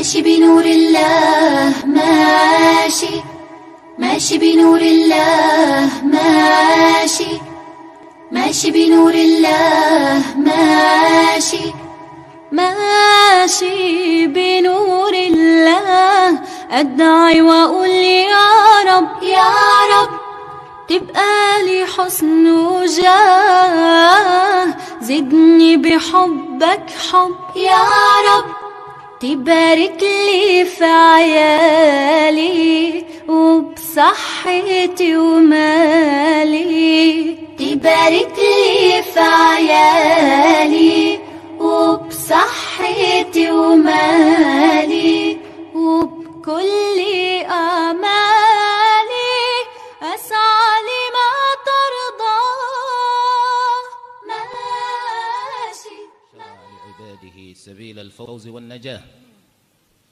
ماشي بنور الله، ماشي ماشي بنور الله، ماشي ماشي بنور الله، ماشي ماشي بنور الله. أدعي وأقول يا رب يا رب تبقى لي حسن وجاه، زدني بحبك حب يا رب، تبارك لي في عيالي وبصحتي ومالي، تبارك لي في عيالي وبصحتي ومالي، وبكل آمالي أسعى لما ترضى. ماشي شرع لعباده سبيل الفوز والنجاة،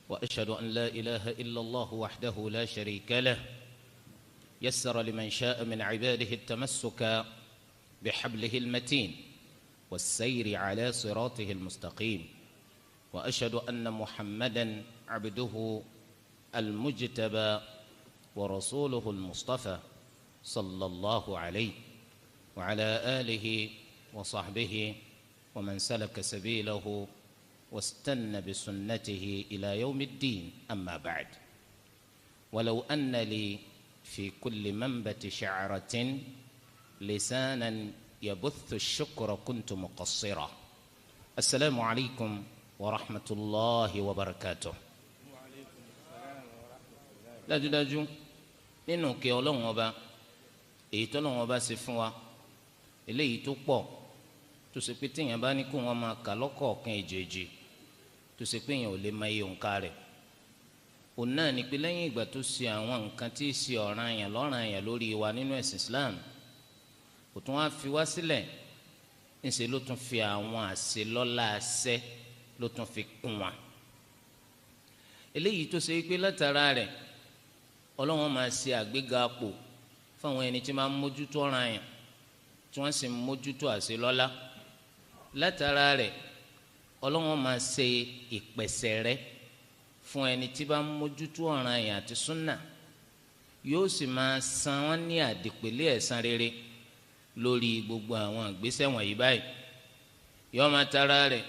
وأشهد أن لا إله إلا الله وحده لا شريك له، يسر لمن شاء من عباده التمسك بحبله المتين والسير على صراطه المستقيم، وأشهد أن محمدا عبده المجتبى ورسوله المصطفى صلى الله عليه وعلى آله وصحبه ومن سلك سبيله واستنى بسنته إلى يوم الدين. أما بعد، ولو أن لي في كل منبت شعرة لسانا يبث الشكر كنت مقصرا. السلام عليكم ورحمة الله وبركاته. Dájúdájú nínú kí Ọlọ́run ọba èyí tọ́lọ́run ọba ṣe fún wa, eléyìí tó pọ̀ tó ṣe pé téèyàn bá ní kó wọn máa kà lọ́kọ̀ọ̀kan èjèèjì tó ṣe pé èèyàn ò lè máa yẹ òǹkà rẹ̀, òun náà ni pé lẹ́yìn ìgbà tó ṣe àwọn nǹkan tí í ṣe ọ̀ranyàn lọ́ranyàn lórí wa nínú ẹ̀sìn Islam, kò tún wá fi wá sílẹ̀, ńṣe ló tún fi àwọn àṣelọ́lá àṣẹ ló tún fi kún wa. Eléyìí tó ṣe pé látara rẹ̀ Ọlọ́run máa ṣe àgbéga pò fáwọn ẹni tí máa ń mójútó ọ̀ranyàn tí wọ́n sì ń mójútó àṣelọ́lá. Látara rẹ̀ Ọlọ́run máa ṣe ìpẹ̀sẹ̀ rẹ̀ fún ẹni tí bá ń mójútó ọ̀ranyàn àti súnà, yóò sì máa san wọ́n ní àdìpẹ̀lẹ́ ẹ̀san rere lórí gbogbo àwọn ìgbésẹ̀ wọ̀nyí báyìí. Yóò máa tara rẹ̀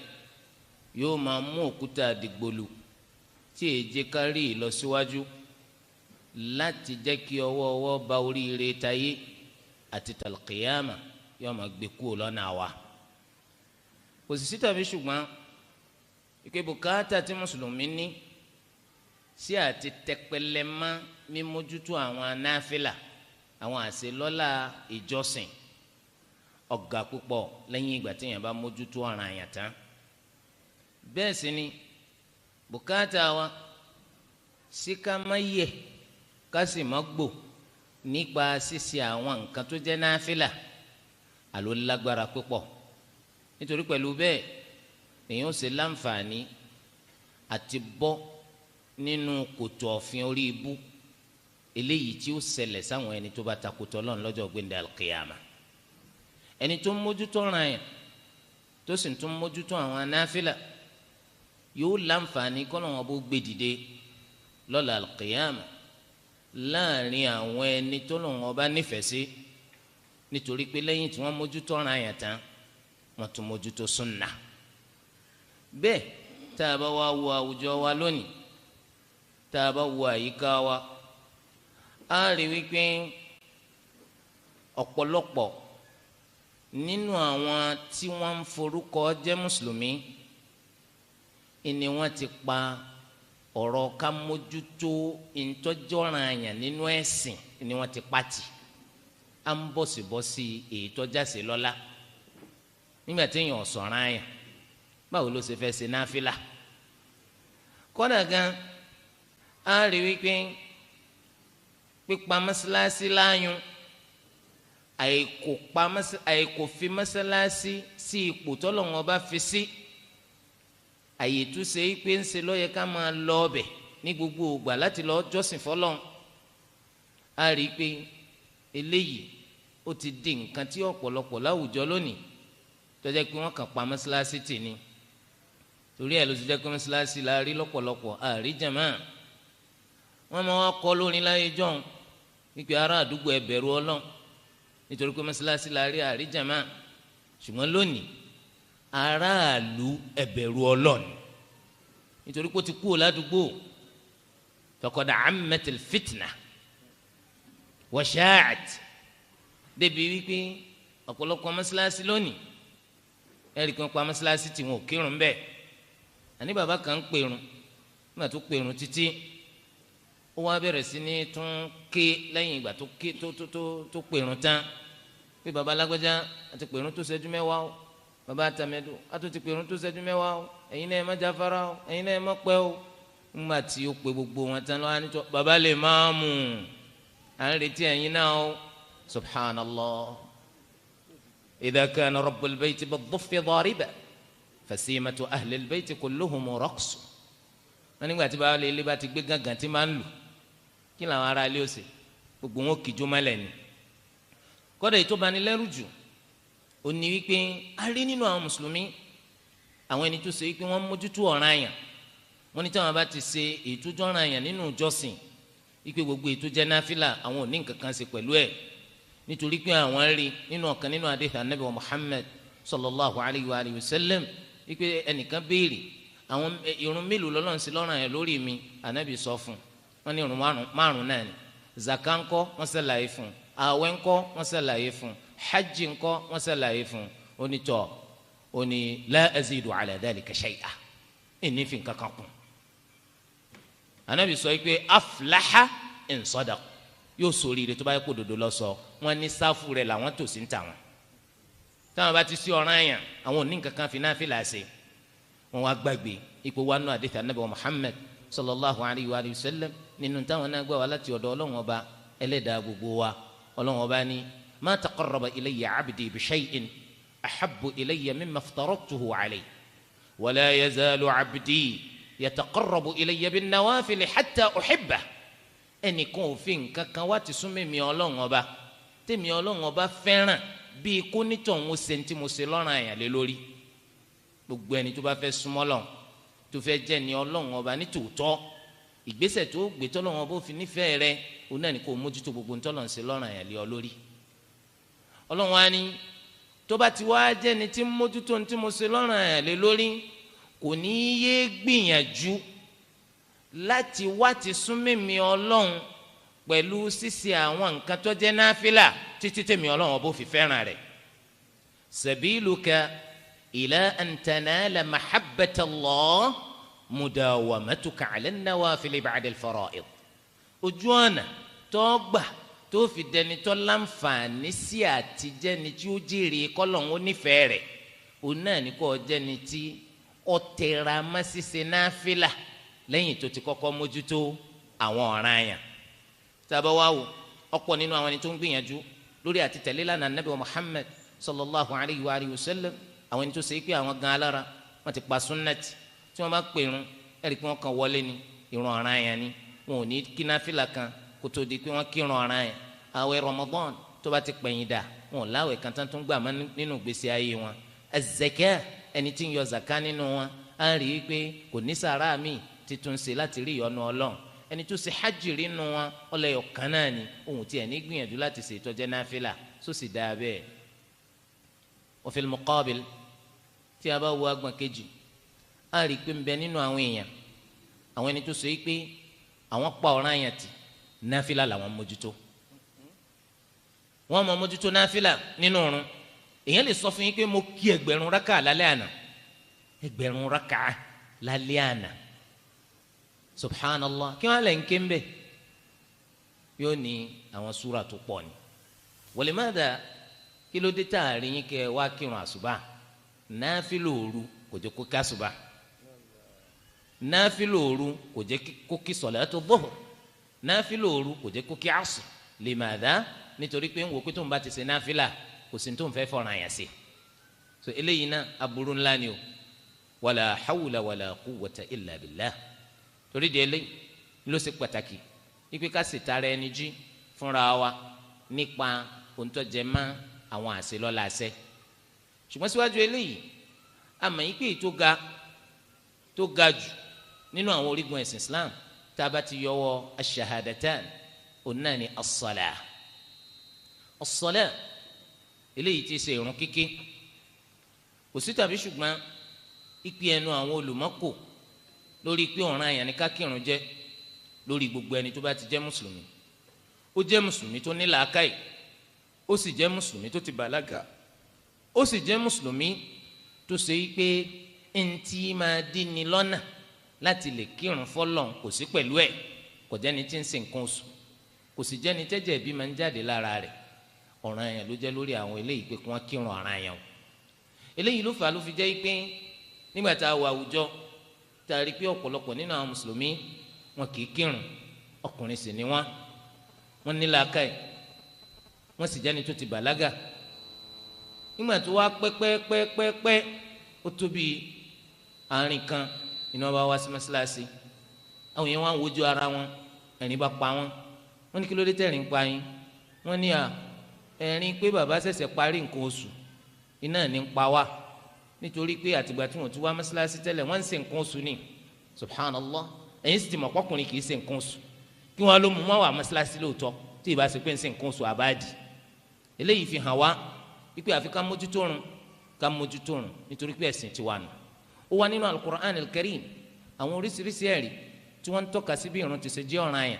yóò máa mú òkúta àdìgbòlù tí èjé kárí ìlọsíwájú láti jẹ́ kí ọwọ́ ọwọ́ ba oríire tayé àti tàlùkìyàmà, yóò máa gbé kúrò lọ́nà wa. Kò sì sí tàbí ṣùgbọ́n ìpè bùkátà tí mùsùlùmí ní sí àti tẹpẹlẹ mọ́ mímójútó àwọn anáfìlà, àwọn àṣelọ́lá ìjọsìn ọ̀gá púpọ̀ lẹ́yìn ìgbà tí èèyàn bá mójútó ọ̀ranyàn tán. Bẹ́ẹ̀ sì ni bùkátà wa sí ká má yẹ ká sì má gbò nípa ṣíṣe àwọn nǹkan tó jẹ́ náfìlà àló lágbára púpọ̀, nítorí pẹ̀lú bẹ́ẹ̀ èèyàn ó ṣe láǹfààní àti bọ́ nínú kòtò ọ̀fìn orí ibú eléyìí tí ó ṣẹlẹ̀ sáwọn ẹni tó bá takòtò Ọlọ́run lọ́jọ́ gbẹ̀ndẹ̀ alqiyama. Ẹni tó ń mójútó ọ̀ranyàn tó sì tún mójútó àwọn anáfìlà yóò láǹfààní kọ́nà wọn bó gbé dìde lọ́la alqiyama láàrin àwọn ẹni tó lọ́wọ́ ọba nífẹ̀ẹ́ sí, nítorí pé lẹ́yìn tí wọ́n mójútó ọ̀ranyàn tán wọ́n tún mójútó súnà. Bẹ́ẹ̀ tá a bá wá wo àwùjọ wa lónìí, tá a bá wo àyíká wa, á rí wípé ọ̀pọ̀lọpọ̀ nínú àwọn tí wọ́n ń forúkọ jẹ́ mùsùlùmí ni wọ́n ti pa ọ̀rọ̀ ká mójútó ìtọ́jọ́ranyàn nínú ẹ̀sìn ni wọ́n ti pàtì, à ń bọ̀sibọ́sí èyí tọ́já sí lọ́lá. Nígbà tí èèyàn sọ̀rọ̀ àyàn, báwo ló ṣe fẹ́ ṣe náfìlà? Kọ́dà gan á rí wípé pípa mọ́sálásí láàyùn, àìkò fi mọ́sálásí sí ipò tọ́lọ́run bá fi sí, àyè tó ṣe é pé ń ṣe ló yẹ ká máa lọ ọbẹ̀ ní gbogbo ògbà láti lọ jọ́sìn fọ́lọ́run, á rí i pé eléyìí ó ti di nǹkan tí ọ̀pọ̀lọpọ̀ láwùjọ lónìí tó jẹ́ pé wọ́n kàn pa mọ́sálásí tì ní. Torí ẹ̀ ló ti jẹ́ pé mọ́sálásí la rí lọ́pọ̀lọpọ̀ àrí jàmá. Wọ́n máa wá kọ́ lórin láyé jọ́hún wípé ará àdúgbò ẹ bẹ̀rù Ọlọ́run, nítorí pé mọ́sálásí la rí àrí jàmá. Ṣùgbọ́n lónìí aráàlú ẹ bẹ̀rù Ọlọ́run, nítorí pé ó ti kúrò ládùúgbò. Faqad ammatil fitna wa sha'at, débi wípé ọ̀pọ̀lọpọ̀ mọ́sálásí lónìí ẹ̀rí kan pa mọ́sálásí tí wọn ò kírun bẹ́ẹ̀. Àní bàbá kan ń pèrun, nígbà tó pèrun títí ó wá bẹ̀rẹ̀ sí ní tún ké lẹ́yìn ìgbà tó ké tó tó tó tó pèrun tán pé bàbá alágbájá àti pèrun tó ṣẹ́jú mẹ́wàá o, bàbá àtàmẹ́dù àti ti pèrun tó ṣẹ́jú mẹ́wàá o, ẹ̀yin náà ẹ má jáfara o, ẹ̀yin náà ẹ má pẹ́ o. Ńgbà tí ó pe gbogbo wọn tán lọ́wọ́ ànítọ́ bàbá lè máa mú à ń retí ẹ̀yin náà o. Subhanallah. Idha kana rabbul bayti bid-duffi dariba fasimatu ahlil bayti kulluhum raqs. Wọn nígbà tí bàbá lè bá ti gbé gángan tí máa ń lù, kí làwọn ará ilé ọ̀sẹ̀ gbogbo wọn kìjọ mọ́lẹ̀ ni. Kọ́dà ètò ìbanilẹ́rù jù ó ní wípé a rí nínú àwọn mùsùlùmí àwọn ẹni tó ṣe wípé wọ́n mójútó ọ̀ranyàn. Wọ́n ní táwọn bá ti ṣe ètò ọ̀ranyàn nínú ìjọsìn wípé gbogbo ètò jẹ́ náfìlà àwọn ò ní nǹkan kan ṣe pẹ̀lú ẹ̀, nítorí pé àwọn rí nínú ọ̀kan nínú àdéhùn Ànábì wa Muhammad sallallahu alayhi wa alihi wa sallam wípé ẹnìkan béèrè àwọn irun mélòó lọ́lọ́run ṣe lọ́ranyàn lórí mi, Ànábì sọ fún wọn ní irun márùn náà ni. Zaka ńkọ́ wọ́n ṣàlàyé fún, àwẹ̀ ńkọ́ wọ́n ṣàlàyé fún, hajj ńkọ́ wọ́n ṣàlàyé fún. Onítọ̀ oní la azidu ala dhalika shay'a, ìní fi nǹkan kan kún. Ànábì sọ pé aflaha in sadaq, yóò sórí rẹ̀ tó bá yẹ kó dodo lọ sọ. Wọn ní sáfù rẹ̀ làwọn tò sí ń tà wọn. Táwọn bá ti sí ọ̀ranyàn àwọn òní nǹkan kan fi náfìlà ṣe. Wọn wá gbàgbé ipò wa nù àdìsí Ànábì Muhammad sallallahu alayhi wa sallam nínú táwọn náà gbà wá láti ọ̀dọ̀ Ọlọ́run ọba ẹlẹ́dàá gbogbo wa. Ọlọ́run ọba ní ma taqarraba ilayya abdi bi shay'in ahabbu ilayya mimma aftaradtuhu alayhi wa la yazalu abdi yataqarrabu ilayya bin nawafili hatta uhibbahu. Ẹnìkan òfin nǹkan kan wá ti sún mímí Ọlọ́run ọba tèmi Ọlọ́run ọba fẹ́ràn bíi kó nítọ̀hún ṣe ní tí mo ṣe lọ́rùn àyàn lé lórí. Gbogbo ẹni tó bá fẹ́ súnmọ́ Ọlọ́run tó fẹ́ jẹ́ ni Ọlọ́run ọba ní tòótọ́, ìgbésẹ̀ tó gbé tọ́lọ́run ọba ó fi nífẹ̀ẹ́ rẹ òun náà ní kó mójútó gbogbo ní tọ́lọ́run ṣe lọ́rùn àyàn lé ọ lórí. Ọlọ́run wa ni tó bá ti wá jẹ́ ni tí mójútó ní tí mo ṣe lọ́rùn àyàn lé lórí, kò ní yé gbìyànjú láti wá ti sún mímí Ọlọ́run pẹ̀lú ṣíṣe àwọn nǹkan tó jẹ́ náfìlà títí tèmi Ọlọ́run ọba ó fi fẹ́ràn rẹ̀. Sabiluka ila an tanala mahabbata Allah mudawamatuka ala an-nawafil ba'da al-fara'id. Ojú ọ̀nà tó gbà tó fi dẹni tó láǹfààní sí àtijẹ́ni tí ó jèrè kọ́lọ́hún ó nífẹ̀ẹ́ rẹ̀, òun náà ní kó jẹ́ni tí ó tẹra mọ́ ṣíṣe náfìlà lẹ́yìn tó ti kọ́kọ́ mójútó àwọn ọ̀ranyàn. Tábà wá wò ọ̀pọ̀ nínú àwọn ẹni tó ń gbìyànjú lórí àti tẹ̀lé lánàá Ànábì Muhammad sallallahu alayhi wa alihi wa sallam, àwọn ẹni tó ṣe pé àwọn gan alára wọ́n ti pa sunnati, tí wọ́n bá pèrún ẹ̀rí pé wọ́n kàn wọlé ni ìrun ọ̀ranyàn ni, wọn ò ní kí náfìlà kan kó tó di pé wọ́n kírun ọ̀ranyàn. Àwẹ̀ Ramadan tó bá ti pẹ̀yìn dà, wọn ò láwẹ̀ kan tán tó ń gbà mọ́ nínú ìgbésí ayé wọn. Az-zakah, ẹni tí ń yọ zaka nínú wọn á rí i pé kò ní sàrà míì titun ṣe láti rí ìyọ́nú Ọlọ́run. Ẹni tó ṣe hajj rí nínú wọn ọlẹ́yọ̀ kan náà ni ohun tí ẹni gbìyànjú láti ṣe ìtọ́jẹ́ náfìlà sósì dáa bẹ́ẹ̀. Wa fil muqabil, tí a bá wo agbọ̀n kejì á rí i pé ń bẹ nínú àwọn èèyàn àwọn ẹni tó ṣe pé àwọn pa ọ̀ranyàn tì, náfìlà làwọn mójútó. Wọ́n mọ mójútó náfìlà nínú ọ̀run. Èèyàn lè sọ fún yín pé mo kí 1000 rákà lálẹ́ àná, 1000 rákà lálẹ́ àná. Subhanallah, kí wọn lè ń ké ń bẹ? Yóò ní àwọn súra tó pọ̀ ni. Wọlé má dà, kí ló dé tá a rí yín kẹ wá kírun àṣùbà? Náfìlà òru kò jẹ́ kó kí àṣùbà, náfìlà òru kò jẹ́ kó kí sọ̀látù dhuhr, náfìlà òru kò jẹ́ kó kí asr. Lè má dà, nítorí pé ń wò pé tó ń bá ti ṣe náfìlà kò sí tó ń fẹ́ fọ̀ràn àyàn sí. So eléyìí náà aburú ńlá ni o. Wàlà hawla wàlà quwwata illa billah. Torí di eléyìí ló ṣe pàtàkì wípé ká sì tara ẹni jí fúnra wa nípa ohun tó jẹ mọ́ àwọn àṣelọ́la àṣẹ. Ṣùgbọ́n síwájú eléyìí àmọ́ yìí pé ètò ga tó ga jù nínú àwọn orígun ẹ̀sìn Islam tá a bá ti yọwọ́ aṣahadatan, òun náà ni as-salah. As-salah eléyìí ti ṣe ìrun kíkí. Kò sí tàbí ṣùgbọ́n ìpè ẹnu àwọn olùmọ́kò lórí pé ọ̀ràn àyàn ni ká kírun jẹ́ lórí gbogbo ẹni tó bá ti jẹ́ mùsùlùmí. Ó jẹ́ mùsùlùmí tó ní làákàyè, ó sì jẹ́ mùsùlùmí tó ti bàlágà, ó sì jẹ́ mùsùlùmí tó ṣe é pé ntí máa dín ni lọ́nà láti lè kírun fọ́lọ́run kò sí pẹ̀lú ẹ̀. Kò jẹ́ni tí ń ṣe nǹkan oṣù, kò sì jẹ́ni tẹ́jẹ̀ bí máa ń jáde lára rẹ̀. Ọ̀ràn àyàn ló jẹ́ lórí àwọn eléyìí pé kí wọ́n kírun ọ̀ràn àyàn o. Eléyìí ló fà á ló fi jẹ́ pé nígbà tá a wọ àwùjọ tá a rí pé ọ̀pọ̀lọpọ̀ nínú àwọn mùsùlùmí wọn kì í kírun, ọkùnrin sì ni wọ́n, wọ́n ní làákàyè, wọ́n sì jẹ́ni tó ti bàlágà. Nígbà tó wá pẹ́pẹ́pẹ́pẹ́ ó tó bí àárín kan, iná bá wá sí mọ́sálásí, àwọn yẹn wọ́n á wojú ara wọn, ẹ̀rín bá pa wọ́n. Wọ́n ní kí ló dé tẹ̀rín pa yín? Wọ́n ní à ẹ̀rín pé bàbá ṣẹ̀ṣẹ̀ parí nǹkan oṣù iná ní ń pa wá, nítorí pé àtìgbà tí wọ́n ti wá mọ́sálásí tẹ́lẹ̀ wọ́n ń ṣe nǹkan oṣù ni. Subhanallah, ẹ̀yin sì ti mọ̀ pọ́kùnrin kì í ṣe nǹkan oṣù, kí wọ́n ló mú wọn wá mọ́sálásí lóòótọ́ tí ìbá ṣe pé ń ṣe nǹkan oṣù àbáàdì. Eléyìí fi hàn wá wípé àfi ká mójútó run, ká mójútó run, nítorí pé ẹ̀sìn ti wà nù. Ó wà nínú Al-Qur'an al-Karim àwọn oríṣiríṣi ẹ̀rí tí wọ́n ń tọ́ka sí bí irun ti ṣe jẹ́ ọ̀ranyàn,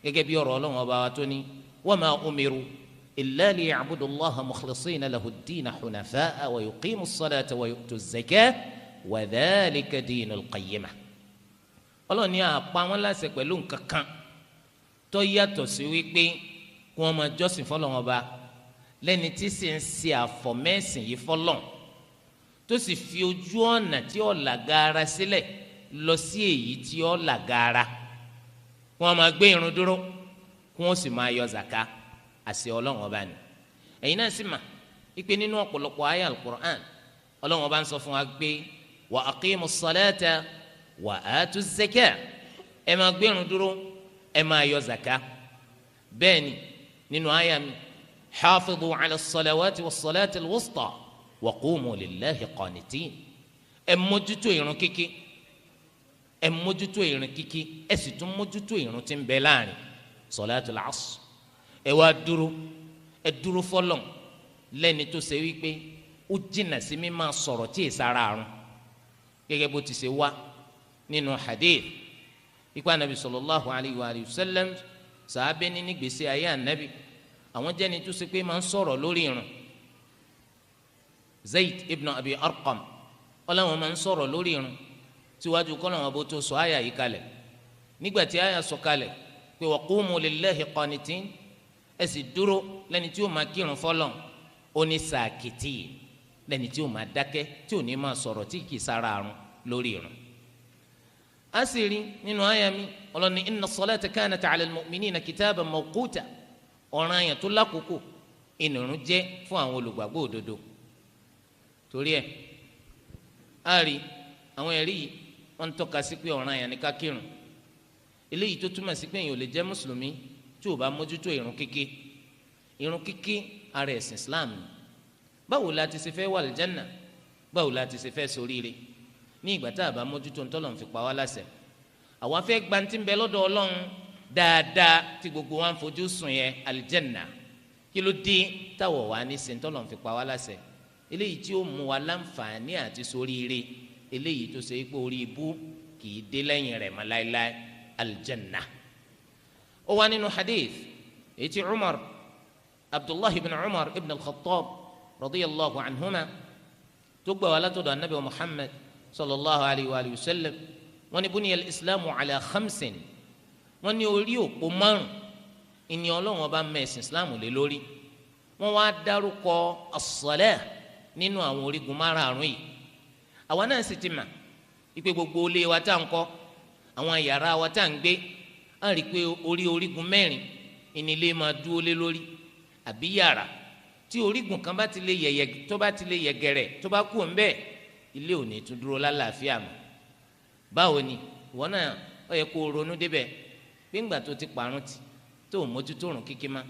gẹ́gẹ́ bí ọ̀rọ̀ Ọlọ́run ọba wa tó ní wa ma umiru illa liya'budu Allaha mukhlisina lahu ad-dina hunafa'a wa yuqimu as-salata wa yu'tu az-zakata wa dhalika dinul qayyimah. Ọlọ́run ní a pa wọ́n láṣẹ pẹ̀lú nǹkan kan tó yàtọ̀ sí wípé kí wọ́n máa jọ́sìn fọ́lọ́run ọba lẹ́ni tí sì ń ṣe àfọ̀mẹ́sìn yìí fọ́lọ́run, tó sì fi ojú ọ̀nà tí ó là gaara sílẹ̀ lọ sí èyí tí ó là gaara. Kí wọ́n máa gbé irun dúró, kí wọ́n sì máa yọ zaka, àṣẹ Ọlọ́run ọba ni. Ẹ̀yin náà sì mà ipe nínú ọ̀pọ̀lọpọ̀ àyá al-Qur'an, Ọlọ́run ọba ń sọ fún wa pé wa aqimu s-salata wa atu z-zaka, ẹ máa gbé irun dúró, ẹ máa yọ zaka. Bẹ́ẹ̀ ni nínú àyá mi, hafidu ala s-salawati was-salati al-wusta wa qumu lillahi qanitin, ẹ mójútó irun kíkí, ẹ mójútó irun kíkí, ẹ sì tún mójútó irun tí ń bẹ láàrin salatul asr. Ẹ wá dúró, ẹ dúró fọlọ́n lẹ́ni tó ṣe wípé ó jìnnà sí mi máa sọ̀rọ̀ tí èsì ara àrùn, gẹ́gẹ́ bó ti ṣe wá nínú hadith ipa anabi sallallahu alayhi wa sallam. Sàábẹ́ ní nígbèsè ayé anabi, àwọn jẹ́ni tó ṣe pé máa ń sọ̀rọ̀ lórí irun. Zayd ibn Abi Arqam ọlọ́wọ́n máa ń sọ̀rọ̀ lórí irun tíwájú kọ́lọ́wọ́n bó tó sọ àyà yìí kalẹ̀. Nígbà tí àyà sọ kalẹ̀ pé wa qumu lillahi qanitin, ẹ sì dúró lẹ́ni tí ó máa kírun fọ́lọ́n, ó ní sàkìtì, lẹ́ni tí ó máa dákẹ́ tí ò ní máa sọ̀rọ̀ tí kì í sára àrùn lórí irun. A sì rí nínú àyà mi, ọlọ́ni inna as-salata kanat ala al-mu'minina kitaban mawquta, ọ̀ràn àyàn tó lákòókò ìnìrún jẹ́ fún àwọn olùgbàgbọ́ òdodo. Torí ẹ̀ a rí àwọn ẹ̀rí yìí wọ́n ń tọ́ka sí pé ọ̀ràn àyàn ní ká kírun. Eléyìí tó túmọ̀ sí pé èèyàn ò lè jẹ́ mùsùlùmí tí ò bá mójútó ìrun kíkí. Ìrun kíkí ara ẹ̀sìn Islam ni. Báwo la ti ṣe fẹ́ wà lìjánà? Báwo la ti ṣe fẹ́ ṣoríire ní ìgbà tá a bá mójútó ntọ́lọ́run fi pa wá láṣẹ? Àwa fẹ́ gba ntí ń bẹ lọ́dọ̀ Ọlọ́run dáadáa tí gbogbo wa ń fojú sùn yẹn, àlìjánà. Kí ló dé táwọ̀ wá ní ṣe ntọ́lọ́run fi pa wá láṣẹ? Eléyìí tí ó mú wa láǹfààní àti ṣoríire, eléyìí tó ṣe pé orí ibú kì í dé lẹ́yìn rẹ̀ mọ́ láéláé, aljanna. Ó wà nínú hadith èyí tí Umar, Abdullahi ibn Umar ibn al-Khattab radiyallahu anhuma tó gbà wá látọ̀dọ̀ anabi Muhammad sallallahu alayhi wa sallam. Wọ́n ní buniya al-islamu ala khamsin, wọ́n ní orí òpó márùn ìní Ọlọ́run ọba mẹ́sìn islam lé lórí. Wọ́n wá dárúkọ as-salah nínú àwọn orígun márààrún yìí. Àwa náà sì ti mà ipe gbogbo ilé wa tá à ń kọ́, àwọn yàrá wa tá à ń gbé, á rí i pé orí orígun mẹ́rin ìnílé máa dúró lé lórí, àbí yàrá tí orígun kan bá ti lè yẹ̀yẹ̀, tó bá ti lè yẹ̀gẹ̀rẹ̀, tó bá kú ńbẹ̀, ilé ò ní tún dúró lálàáfíà mọ́. Báwo ni ìwọ náà ó yẹ kó o ronú débẹ̀ pé ńgbà tó ti parun tì tó o mójútó rùn kíkí má,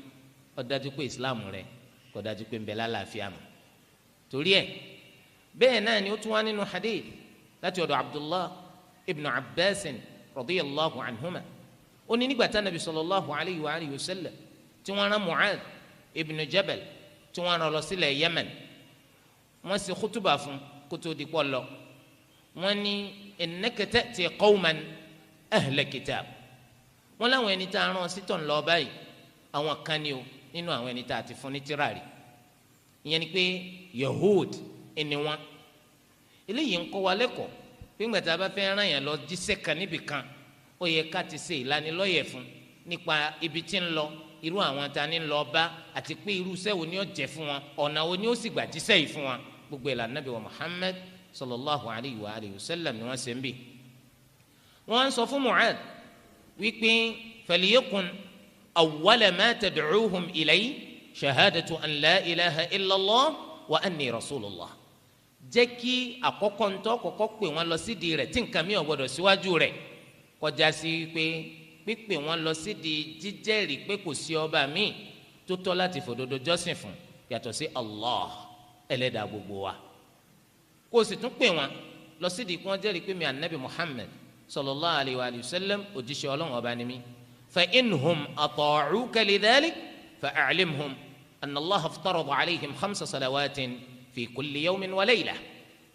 ó dájú pé ìsìláàmù rẹ kò dájú pé ń bẹ lálàáfíà mọ́. Torí ẹ̀ bẹ́ẹ̀ náà ni ó tún wá nínú hadith láti ọ̀dọ̀ Abdullah Ibn Abbas radiyallahu anhuma ó ní nígbà tá anabi sallallahu alayhi wa alihi wa sallam tí wọ́n rán Mu'adh ibn Jabal tí wọ́n rán lọ sílẹ̀ Yemen, wọ́n ṣe kútùbà fún kótó di pọ̀ lọ. Wọ́n ní innaka ta'ti qawman ahla kitab, wọ́n láwọn ẹni tá a rán sí tó ń lọ báyìí, àwọn kan ni o nínú àwọn ẹni tá a ti fún ní tírà rí, ìyẹn ni pé Yahud ẹni wọn. Eléyìí ń kọ́ wa lẹ́kọ̀ọ́ pé ńgbà tá a bá fẹ́ rán yẹn lọ jíṣẹ́ kan níbì kan, ó yẹ ká ti ṣe ìlanilọ́yẹ̀ fún nípa ibi tí ń lọ, irú àwọn ta ni ń lọ bá, àti pé irú iṣẹ́ wo ni ó jẹ́ fún wọn, ọ̀nà wo ni ó sì gbà jíṣẹ́ yìí fún wọn. Gbogbo ìlànà Nábì wa Muhammad sallallahu alayhi wa alihi wa sallam ni wọ́n ṣe ń bì. Wọ́n sọ fún Mu'adh wípé falyakun awwala ma tad'uuhum ilayhi shahadatu an la ilaha illallah wa anni rasulullah. Jẹ́ kí àkọ́kọ́ ntọ́ kọ́kọ́ pè wọ́n lọ sídìí rẹ̀ tí nǹkan mi ò gbọ́dọ̀ síwájú rẹ̀, kọjá sí pé pípè wọ́n lọ sídìí jíjẹ́rìí pé kò sí ọba míì tó tọ́ láti fòdodo jọ́sìn fún yàtọ̀ sí Allah ẹlẹ́dàá gbogbo wa. Kó o sì tún pè wọ́n lọ sídìí kí wọ́n jẹ́rìí pé mi ànábì Muhammad sallallahu alayhi wa sallam òjíṣẹ́ Ọlọ́run ọba ni mí. Fa inhum ata'uka lidhalik fa a'limhum anna Allah aftarada alayhim khamsa salawatin fi kulli yawmin wa layla.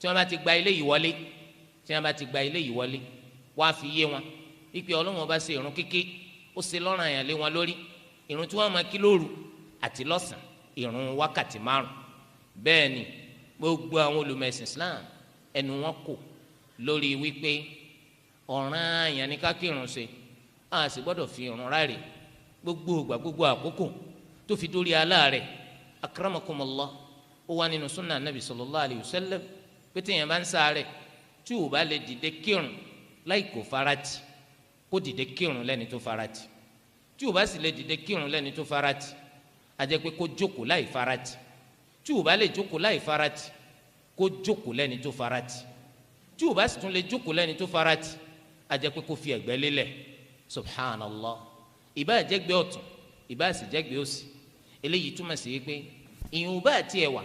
Tí wọ́n bá ti gba ilé yìí wọlé, tí wọ́n bá ti gba ilé yìí wọlé, wàá fi yé wọn ìpè Ọlọ́run ọba ṣe ìrun kíkí, ó ṣe lọ́ranyàn lé wọn lórí, ìrun tí wọ́n máa kí lóru àti lọ́sàn, ìrun wákàtí márùn. Bẹ́ẹ̀ ni gbogbo àwọn olùmẹ̀sìn Islam ẹnu wọn kò lórí wípé ọ̀ranyàn ni ká kírun ṣe, a sì gbọ́dọ̀ fi ìrun ráre gbogbo ìgbà gbogbo àkókò tó fi dórí aláàrẹ̀. Akramakumullah, ó wà nínú sunna anabi sallallahu alayhi wa sallam pé téèyàn bá ń ṣàárẹ̀ tí ò bá lè dìde kírun láì kò farati, kó dìde kírun lẹ́ni tó farati. Tí ò bá sì lè dìde kírun lẹ́ni tó farati, a jẹ́ pé kó jókòó láì farati. Tí ò bá lè jókòó láì farati, kó jókòó lẹ́ni tó farati. Tí ò bá sì tún lè jókòó lẹ́ni tó farati, a jẹ́ pé kó fi ẹ̀gbẹ́ lélẹ̀. Subhanallah, ìbá jẹ́gbẹ́ ọ̀tún, ìbá sì jẹ́gbẹ́ òsì. Eléyìí túmọ̀ sí pé ìyẹn ò bá tiẹ̀ wà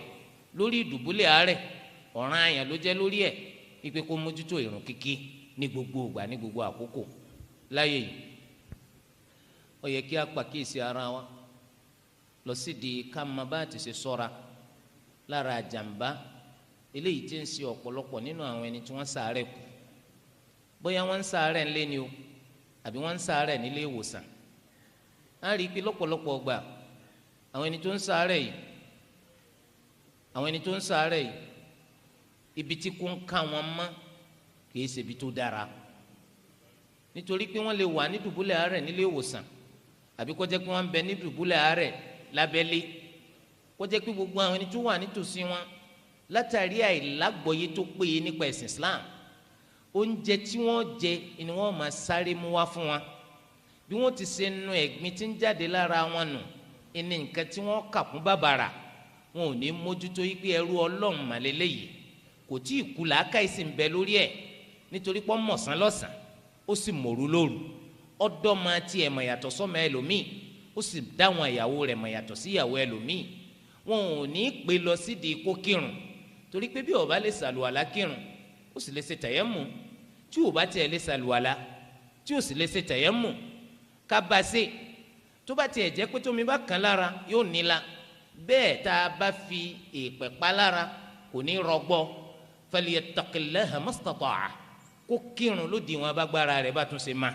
lórí ìdùbúlẹ̀ àárẹ̀, ọ̀ràn àyàn ló jẹ́ lórí ẹ̀ wípé kó mójútó ìrun kíkí ní gbogbo ìgbà ní gbogbo àkókò. Láyé yìí ó yẹ kí a pàkíyèsí ara wa lọ sídìí ká má bá ti ṣe ṣọ́ra lára àjàmbá eléyìí tí ń ṣe ọ̀pọ̀lọpọ̀ nínú àwọn ẹni tí wọ́n ṣàárẹ̀ kù. Bóyá wọ́n ń ṣàárẹ̀ ńlé ni o, àbí wọ́n ń ṣàárẹ̀ nílé ìwòsàn. Á rí i pé lọ́pọ̀lọpọ̀ ọgbà àwọn ẹni tó ń ṣàárẹ̀ yìí, àwọn ẹni tó ń ṣàárẹ̀ yìí, ibi tí kò ń ká wọn mọ́ kìí ṣe ibi tó dára, nítorí pé wọ́n lè wà ní dùbúlẹ̀ àárẹ̀ nílé ìwòsàn, àbí kó jẹ́ pé wọ́n ń bẹ ní dùbúlẹ̀ àárẹ̀ lábẹ́lé, kó jẹ́ pé gbogbo àwọn ẹni tó wà nítòsí wọn látàrí àìlágbọ́yé tó péye nípa ẹ̀sìn Islam, oúnjẹ tí wọ́n jẹ ni wọ́n máa sáré mú wá fún wọn. Bí wọ́n ti ṣe nu ẹ̀gbin tí ń jáde lára wọn nù ẹni nǹkan tí wọ́n kà kún bàbàrà, wọn ò ní mójútó yí pé ẹrú Ọlọ́run màlélẹ́ yìí kò tí ì kú, làákàyè sì ń bẹ lórí ẹ̀, nítorí pé mọ̀sán lọ́sàn ó sì mòru lóru, ọ̀dọ́ máa tiẹ̀ mọ̀ yàtọ̀ sọ́mọ ẹlòmíì, ó sì dáwọn ìyàwó rẹ̀ mọ̀ yàtọ̀ sí ìyàwó ẹlòmíì. Wọn ò ní pè lọ sídìí kó kírun, torí pé bí ó bá lè sàlùwàlá kírun, ó sì lè ṣe tàyẹ́mù. Tí ó bá tiẹ̀ lè sàlùwàlá tí ó sì lè ṣe tàyẹ́mù, ká bá ṣe. Tó bá tiẹ̀ jẹ́ pé tómi bá kàn lára yóò níla, bẹ́ẹ̀ tá a bá fi èèpẹ̀ pa lára kò ní rọgbọ. Falyattaqillaha mastata'a, kó kírun lódì wọn abágbára rẹ̀ bá tún ṣe ma.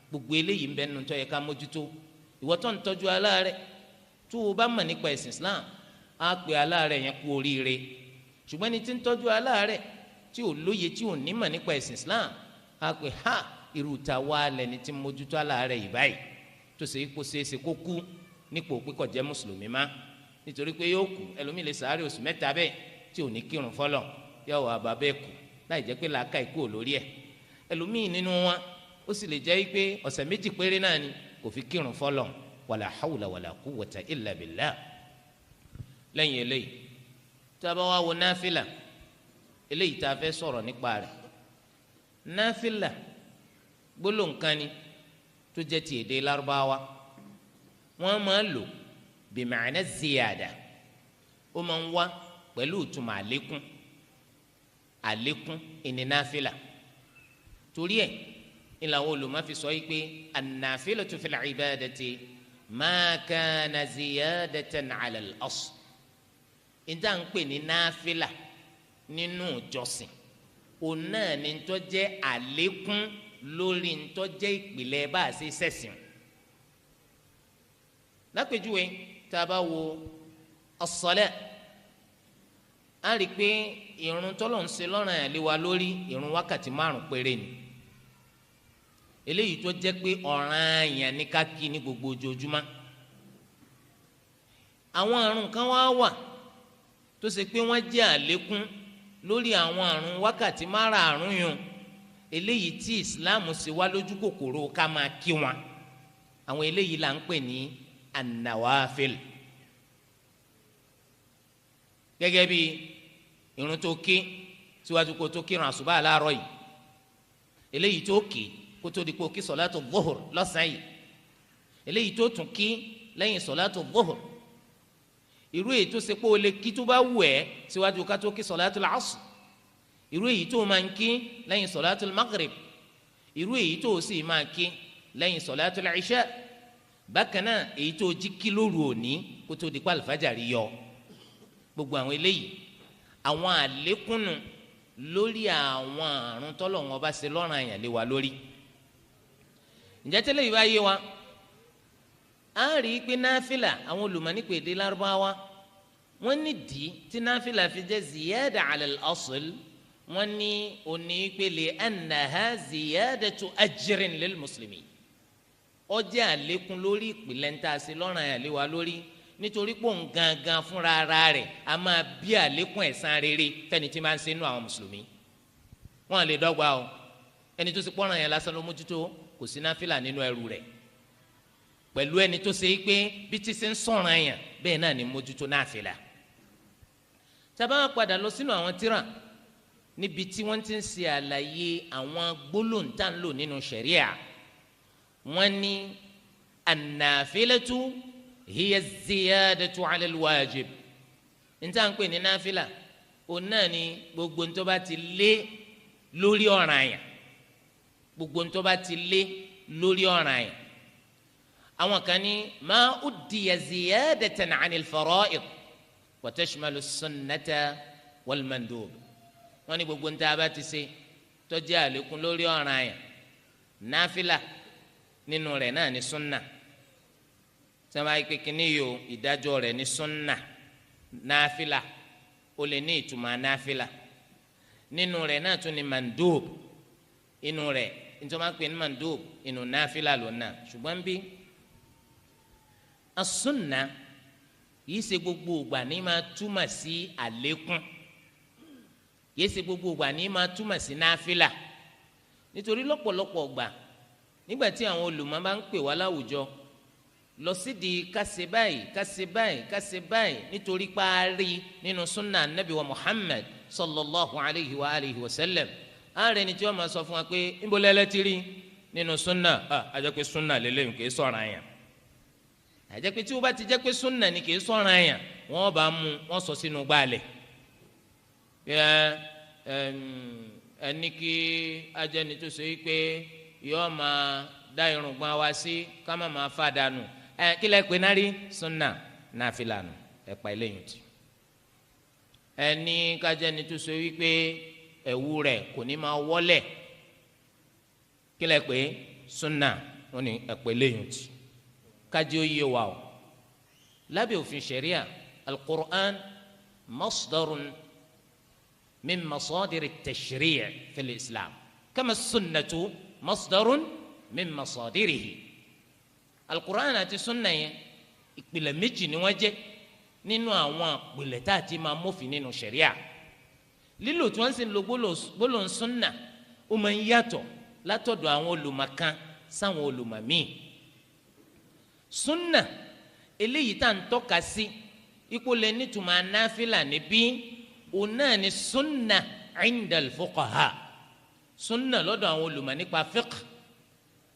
Gbogbo eléyìí ń bẹ nínú tó yẹ ká mójútó. Ìwọ tó ń tọ́jú aláàárẹ̀, tó o bá mọ̀ nípa ẹ̀sìn Islam, á pè aláàárẹ̀ yẹn kú oríire. Ṣùgbọ́n ẹni tí ń tọ́jú aláàárẹ̀ tí ò lóye, tí ò nímọ̀ nípa ẹ̀sìn Islam, á pè ha, irú ta wá lẹni tí mójútó aláàárẹ̀ yìí báyìí, tó ṣe kó ṣeéṣe kó kú nípò pé kò jẹ́ mùsùlùmí má, nítorí pé yóò kú. Ẹlòmíì lè sàárè oṣù mẹ́ta bẹ́ẹ̀ tí ò ní kírun fọlọ́, yóò wà bá bẹ́ẹ̀ kú láì jẹ́ pé làákà ikú ò lórí ẹ̀. Ẹlòmíì nínú wọn ó sì lè jẹ́ pé ọ̀sẹ̀ méjì péré náà ni kò fi kírun fọlọ́. Wàlà hawla wàlà quwwata illa billah. Lẹ́yìn eléyìí, tá a bá wá wo náfìlà eléyìí tá a fẹ́ sọ̀rọ̀ nípa rẹ̀, náfìlà gbólóhùn kan ni tó jẹ́ ti èdè Lárúbáwá. Wọ́n máa ń lò bìmàánà ziyada, ó máa ń wá pẹ̀lú ìtumọ̀ àlékún. Àlékún ìní náfìlà. Torí ẹ̀ ní làwọn olùmọ̀ fi sọ yìí pé an-nafilatu fil ibadati ma kana ziyadatan ala al-asl. Ìdá ń pè ní náfìlà nínú ìjọsìn, òun náà ni tó jẹ́ àlékún lórí tó jẹ́ ìpìlẹ̀ bá a ṣe ṣẹ̀sìn. Lápèjúwe, tá a bá wo as-salat, a rí i pé ìrun tọ́lọ̀ ń ṣe lọ́ranyàn lé wa lórí ìrun wákàtí 5 péré ni. Eléyìí tó jẹ́ pé ọ̀ranyàn ní ká kí ní gbogbo ojoojúmọ́. Àwọn àrùn kan wá wà tó ṣe pé wọ́n jẹ́ àlékún lórí àwọn àrùn wákàtí 5 yun, eléyìí tí Ìsìláàmù ṣe wá lójú kòkòrò ká máa kí wọn. Àwọn eléyìí là ń pè ní an-nawafil. Gẹ́gẹ́ bí irun tó kí síwájú kó tó kírun àsùbá láàárọ̀ yìí, eléyìí tó kí kó tó di kó kí sọ̀látù dhuhur lọ́sàn-án yìí, eléyìí tó tún kí lẹ́yìn sọ̀látù dhuhur, irú èyí tó ṣe pé o lè kí tó bá wù ẹ́ síwájú ká tó kí sọ̀látù asr, irú èyí tó máa ń kí lẹ́yìn sọ̀látù maghrib, irú èyí tó sì máa kí lẹ́yìn sọ̀látù ìṣá, bákan náà èyí tó jí kí lóru òní kó tó di pé àlùfájàrí yọ. Gbogbo àwọn eléyìí àwọn àlékúnnù lórí àwọn àrùn tọ́lọ́run ọba ṣe lọ́ranyàn lé wa lórí. Ǹjẹ́ tẹ́lẹ̀ yìí bá yé wa, a rí i pé náfìlà, àwọn olùmọ̀ nípa èdè Lárúbáwá wọ́n nídìí tí náfìlà fi jẹ́ ziyada ala al-asl, wọ́n ní òní pé li annaha ziyadatu ajrin lil muslimin, ó jẹ́ àlékún lórí ìpìlẹ̀ ń tà sí lọ́ranyàn lé wa lórí, nítorí pé òun gangan fúnra ara rẹ̀ a máa bí àlékún ẹ̀san rere fẹ́ni tí máa ń ṣe nínú àwọn mùsùlùmí. Wọ́n lè dọ́gba o, ẹni tó ṣe pọ́nrán yẹn lásán ló mójútó, kò sí náfìlà nínú ẹrù rẹ̀, pẹ̀lú ẹni tó ṣe pé bí ti ṣe ń sọ̀ràn yẹn bẹ́ẹ̀ náà ni mójútó náfìlà. Tá bá padà lọ sínú àwọn tírà níbi tí wọ́n ti ń ṣe àlàyé àwọn gbólóhùn tá ń lò nínú ṣẹ̀ríà, wọ́n ní an-nafilatu hiya ziyadatu ala al-wajib. Níta ń pè ní náfìlà, òun náà ni gbogbo ń tó bá ti lé lórí ọ̀ranyàn, gbogbo ń tó bá ti lé lórí ọ̀ranyàn. Àwọn kan ní ma uddiya ziyadatan ani al-fara'id wa tashmalu as-sunnata wal-mandub. Wọ́n ní gbogbo ń tá a bá ti ṣe tó jẹ́ àlékún lórí ọ̀ranyàn, náfìlà nínú rẹ̀ náà ní sunna. Sẹ́wọ́n ayé kékeré yìí o, ìdájọ́ rẹ̀ ní sunna, náfìlà ó lè ní ìtumọ̀ náfìlà nínú rẹ̀ náà tún ní mandub inú rẹ̀, nítorí wọ́n pè ní mandub inú náfìlà lónà. Ṣùgbọ́n bí asúnà yìí ṣe gbogbo ìgbà ní máa túmọ̀ sí àlékún, yìí ṣe gbogbo ìgbà ní máa túmọ̀ sí náfìlà, nítorí lọ́pọ̀lọpọ̀ ìgbà nígbà tí àwọn olùmọ̀ bá ń pè wá láwùjọ lọ sídìí kásẹ báyìí kásẹ báyìí kásẹ báyìí nítorí parí nínú sunna anabi wa Muhammad sallallahu alayhi wa alihi wa sallam, ààrẹ ni tí wọ́n máa sọ fún wa pé nbọlẹ́lẹ́ ti rí nínú sunna, àjẹ́ pé sunna lélẹ́yìn kì í sọ̀rọ̀ àyàn, àjẹ́ pé tí wọ́n bá ti jẹ́ pé sunna ni kì í sọ̀rọ̀ àyàn, wọ́n bá mú wọ́n sọ sínú gbàlẹ̀ ẹni kí ajẹ́ni tó ṣe pé yọ́ọ́ máa dá irùngbọ̀n wa sí ká má máa fa dànù, kí lẹ pé náà rí sunna náfìlà nù, ẹ pa eléyìí tì. Ẹni kájẹni tó ṣe wípé ẹ̀wù rẹ̀ kò ní máa wọ́lẹ̀, kí lẹ pé sunna, wọn ni ẹ pa eléyìí tì. Kájẹ ó yé wa o, lábẹ́ òfin ṣẹ̀ríà, al-Qur'an masdarun min masadir at-tashri' fil Islam kama sunnatu masdarun min masadirihi. Al-Qur'an àti sunna yẹn ìpìlẹ̀ méjì ni wọ́n jẹ́ nínú àwọn ìpìlẹ̀ tá a ti máa mófin nínú ṣẹ̀ríà. Lílò tí wọ́n sì ń lo gbólóhùn sunna ó máa ń yàtọ̀ látọ̀dọ̀ àwọn olùmọ̀ kan sáwọn olùmọ̀ míì. Sunna eléyìí tá à ń tọ́ka sí ipò lè nítumọ̀ anáfílà níbí, òun náà ni sunna inda al-fuqaha, sunna lọ́dọ̀ àwọn olùmọ̀ nípa fiqh.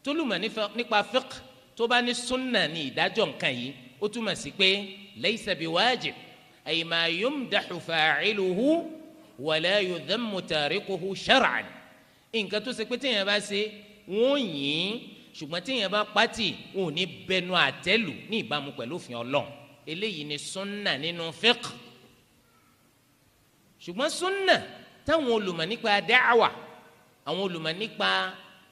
Tólùmọ̀ nípa fiqh tó bá ní sunna ní ìdájọ́ nǹkan yìí, ó túmọ̀ sí pé laysa biwajib, ay ma yumdahu fa'iluhu wala yudhammu tarikuhu shar'an. Nǹkan tó ṣe pé téèyàn bá ṣe wọ́n yìn, ṣùgbọ́n téèyàn bá pátì wọn ò ní bẹnu àtẹ́lù ní ìbámu pẹ̀lú òfin Ọlọ́run. Eléyìí ni sunna nínú fiqh. Ṣùgbọ́n sunna táwọn olùmọ̀ nípa da'wa, àwọn olùmọ̀ nípa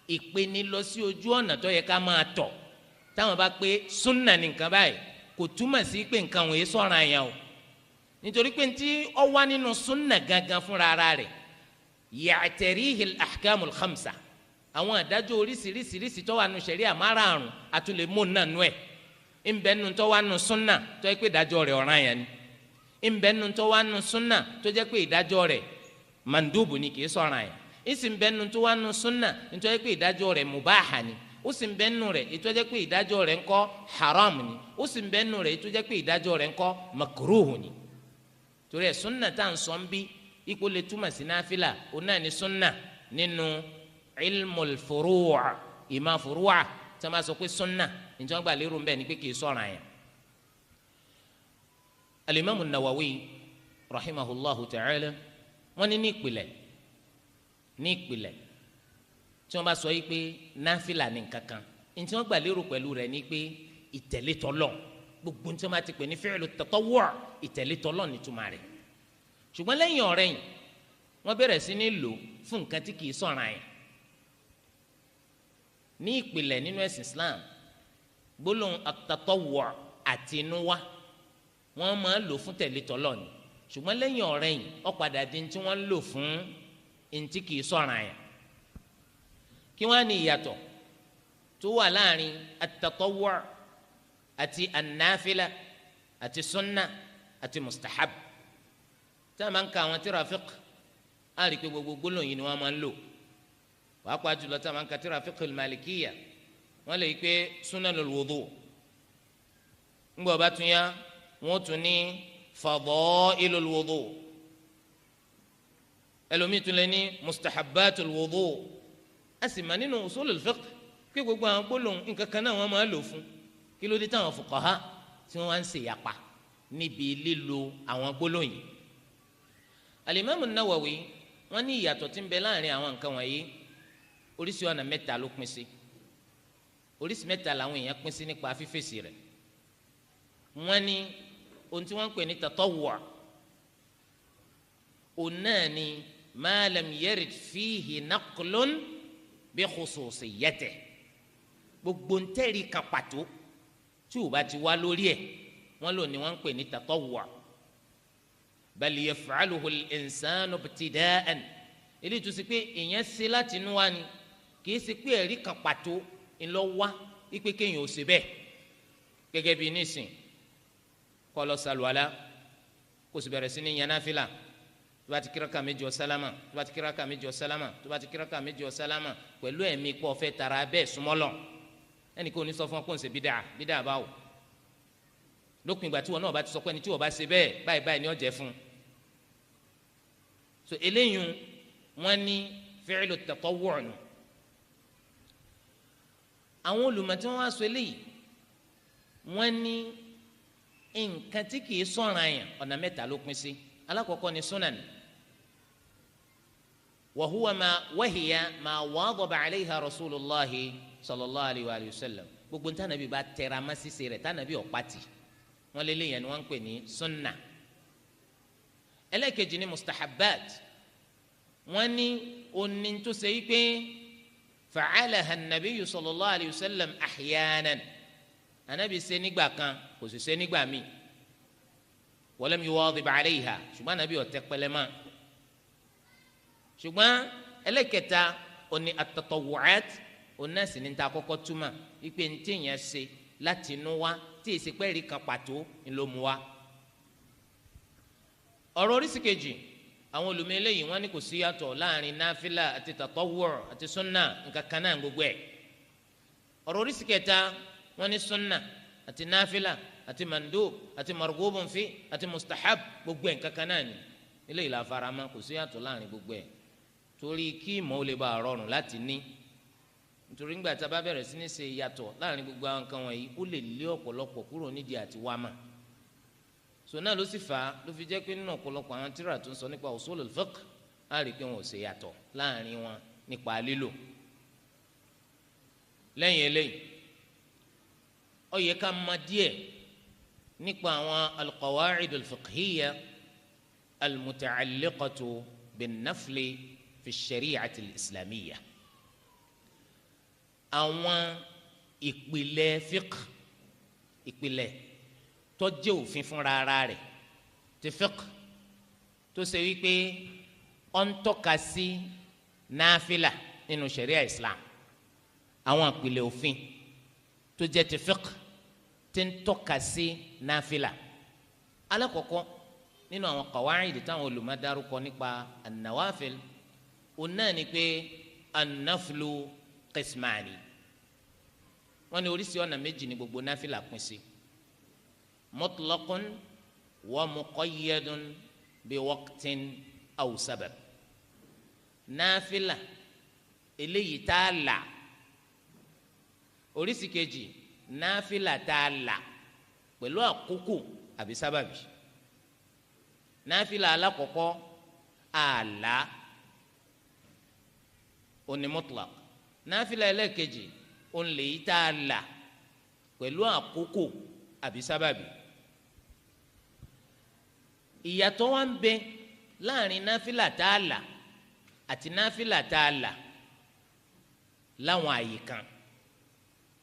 ìpeni lọ sí ojú ọ̀nà tó yẹ ká máa tọ̀, táwọn bá pé sunna ní nǹkan báyìí, kò túmọ̀ sí pé nǹkan wọ̀nyí sọ̀rọ̀ àyàn o. Nítorí pé ntí ó wà nínú sunna gangan fúnra ara rẹ̀, ya'tarihi al-ahkamul khamsa, àwọn àdájọ́ oríṣiríṣiríṣi tó wà nù ṣẹ̀ríà márààrún àtúlẹ̀ mú nà nù ẹ̀. Ńbẹ nù tó wà nù sunna tó yẹ pé ìdájọ́ rẹ̀ ọ̀ranyàn ni. Ńbẹ nù tó wà nù sunna tó jẹ́ pé ìdájọ́ rẹ̀ mandubu ni, kì í sọ̀ranyàn. Ìsì ńbẹ nù tó wà nù sunna tó jẹ́ pé ìdájọ́ rẹ̀ mubaha ni. Ó sì ńbẹ nù rẹ̀ tó jẹ́ pé ìdájọ́ rẹ̀ ńkọ́ haram ni. Ó sì ńbẹ nù rẹ̀ tó jẹ́ pé ìdájọ́ rẹ̀ ńkọ́ makruhu ni. Torí ẹ̀ sunna tá à ń sọ ń bí ipò lè túmọ̀ sí náfìlà, òun náà ni sunna nínú ilmul furu' ìmọ̀ furu' tí wọ́n bá sọ pé sunna, nítorí wọ́n gbà lérò ń bẹ̀ ni pé kì í sọ̀rọ̀ àyàn. Alimami Nawawi rahimahullahu ta'ala wọ́n ní ìpìlẹ̀, ní ìpìlẹ̀ tí wọ́n bá sọ yìí pé náfìlà ní nǹkankan, nítorí wọ́n gbà lérò pẹ̀lú rẹ̀ ni pé ìtẹ̀lé tọ́lọ̀, gbogbo nítorí wọ́n bá ti pè ní fi'lu tatawwu' ìtẹ̀lé tọ́lọ̀ nítumọ̀ rẹ̀. Ṣùgbọ́n lẹ́yìn ọ̀rẹ́yìn wọ́n bẹ̀rẹ̀ sí ní lò fún nǹkan tí kì í sọ̀rọ̀ àyàn. Ní ìpìlẹ̀ nínú ẹ̀sìn Islam, gbólóhùn at-tatawwu' àtinúwá wọ́n máa ń lò fún tẹ̀lé tọ́lọ̀ ni. Ṣùgbọ́n lẹ́yìn ọ̀rẹ́yìn ó padà di tí wọ́n ń lò fún ntí kì í sọ̀rọ̀ àyàn. Kí wọ́n á ní ìyàtọ̀ tó wà láàrin at-tatawwu' àti an-nafila àti sunna àti mustahab? Tí a máa ń ka àwọn tírà fiqh, á rí i pé gbogbo gbólóhùn yìí ni wọ́n máa ń lò. Pàápàá jùlọ tí a máa ń ka tírà fiqh al-malikiyya, wọ́n lè pé sunanul wudu. Ńgbà bá tún yá, wọ́n tún ní fadailul wudu. Ẹlòmíì tún lè ní mustahabbatul wudu. A sì máa nínú usulul fiqh pé gbogbo àwọn gbólóhùn nǹkan kan náà wọ́n máa lò fún. Kí ló dé táwọn fuqaha tí wọ́n wá ń ṣèyapa níbi lílo àwọn gbólóhùn yìí? Al-Imam An-Nawawi wọ́n ní ìyàtọ̀ tí ń bẹ láàrin àwọn nǹkan wọ̀nyí oríṣi ọ̀nà mẹ́ta ló pín sí. Oríṣi mẹ́ta làwọn èèyàn pín sí nípa fífèsì rẹ̀. Wọ́n ní ohun tí wọ́n ń pè ní tatawwu', òun náà ni ma lam yarid fihi naqlun bi khususiyyatihi, gbogbo ntẹ́rì kan pàtó tí ò bá ti wá lórí ẹ̀, wọ́n lò ní wọ́n ń pè ní tatawwu'. Bal yaf'aluhu al-insanu ibtida'an, eléyìí tó ṣe pé èèyàn ṣe láti inú wa ni, kì í ṣe pé ẹ̀rí kan pàtó ńlọ wá ipe kéèyàn ò ṣe bẹ́ẹ̀. Gẹ́gẹ́ bíi nísìn, kó lọ sàlùwàlá, kó sì bẹ̀rẹ̀ sí ní yan náfìlà, tó bá ti kíraka méjì ó sálámà, tó bá ti kíraka méjì ó sálámà, tó bá ti kíraka méjì ó sálámà, pẹ̀lú ẹ̀mí pọ̀ fẹ́ tara bẹ́ẹ̀ súnmọ́ lọ. Ẹnì kò ní sọ fún ọ kó ń ṣe bídà, bídà báwò. Lópin ìgbà tí wọn náà bá ti sọ pé ẹni tí wọn bá ṣe bẹ́ẹ̀ báyìí báyìí ni ó jẹ́ fún un. So eléyìí wọn ní fi'lu tatawwu' nù. Àwọn olùmọ̀ tí wọ́n wá sọ eléyìí, wọ́n ní nǹkan tí kìí sọ̀ranyàn ọ̀nà mẹ́ta ló pín sí. Alákọ̀ọ́kọ́ ni sunan, wa huwa ma wahiya ma wadaba alayha rasulullahi sallallahu alayhi wa sallam, gbogbo ntànàbí bá tẹra má ṣiṣẹ́ rẹ̀ tànàbí ọ̀pátì, wọ́n lé léyìn ni wọ́n ń pè ní sunna. Ẹlẹ́kejì ni mustahabbat, wọ́n ní oní tó ṣe yí pé fa'alaha an-nabiyyu sallallahu alayhi wa sallam ahyanan, anabi ṣe nígbà kan kò sì ṣe nígbà míì, walam yuwadhib alayha, ṣùgbọ́n anabi ò tẹ́ pẹlẹ́ mọ́. Ṣùgbọ́n ẹlẹ́kẹta oní at-tatawwu'at, oní sì ní ta kọ́kọ́ túmọ̀ ipe ntí yẹn ṣe láti inú wa tí èsì pẹ́ẹ́rì kan pàtó ńlọ mu wa. Ọ̀rọ̀ oríṣi kejì àwọn olùmọ̀ eléyìí wọ́n ní kò sí yàtọ̀ láàrin náfìlà àti tatawwu' àti súnà, nǹkan kan náà gbogbo ẹ̀. Ọ̀rọ̀ oríṣi kẹta wọ́n ní súnà àti náfìlà àti mandub àti marghubun fi àti mustahab gbogbo ẹ̀ nǹkan kan náà ni. Eléyìí la fara mọ́, kò sí yàtọ̀ láàrin gbogbo ẹ̀, torí kí ìmọ̀ ó lè bá a rọrùn láti ní. Nítorí ńgbà tá a bá bẹ̀rẹ̀ sí ní ṣe ìyàtọ̀ láàrin gbogbo àwọn nǹkan wọ̀nyí, ó lè lé ọ̀pọ̀lọpọ̀ kúrò nídìí àti wá mà. So náà ló sì fà á ló fi jẹ́ pé nínú ọ̀pọ̀lọpọ̀ àwọn tírà tó ń sọ nípa usulul fiqh, á rí i pé wọn ò ṣe yàtọ̀ láàrin wọn nípa lílò. Lẹ́yìn eléyìí, ó yẹ ká mọ̀ díẹ̀ nípa àwọn al-qawa'id al-fiqhiyya al-muta'alliqatu bin-nafli fi ash-shari'ati al-islamiyya. Àwọn ìpìlẹ̀ fiqh, ìpìlẹ̀ tó jẹ́ òfin fúnra ara rẹ̀ ti fiqh, tó ṣe wípé ó ń tọ́ka sí náfìlà nínú sharia Islam. Àwọn ìpìlẹ̀ òfin tó jẹ́ ti fiqh tí ń tọ́ka sí náfìlà. Alákọ̀ọ́kọ́ nínú àwọn qawaid táwọn olùmọ̀ dárúkọ nípa an-nawafil, òun náà ni pé an-naflu qismani. Wọ́n ní oríṣi ọ̀nà méjì ní gbogbo náfìlà pín sí: mutlaqun wa muqayyadun bi waqtin aw sabab. Náfìlà eléyìí tá a là, oríṣi kejì náfìlà tá a là pẹ̀lú àkókò àbí sábàbí. Náfìlà alákọ̀ọ́kọ́ àlà oní mutlaq, náfìlà ẹlẹ́ẹ̀kejì ònlẹ̀ yìí tá a là pẹ̀lú àkókò àbí sábàbí. Ìyàtọ̀ wa ń bẹ láàrin náfìlà tá a là àti náfìlà tá a là láwọn àyè kan.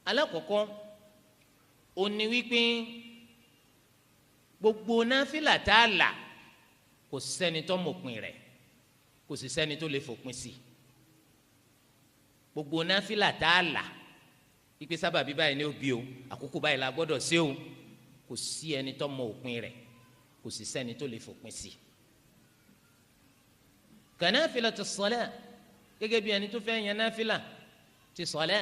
Alákọ̀ọ́kọ́ ó ní wípé gbogbo náfìlà tá a là kò sẹ́ni tó mọ̀pin rẹ̀, kò sì sẹ́ni tó lè fòpin sí. Gbogbo náfìlà tá a là ipe sábàbí báyìí ní òbí o, àkókò báyìí la gbọ́dọ̀ ṣe o, kò sí ẹni tó mọ òpin rẹ̀, kò sì sẹ́ni tó lè fòpin sí. Kànáfìlà ti sọlá, gẹ́gẹ́ bí ẹni tó fẹ́ yan náfìlà ti sọlá,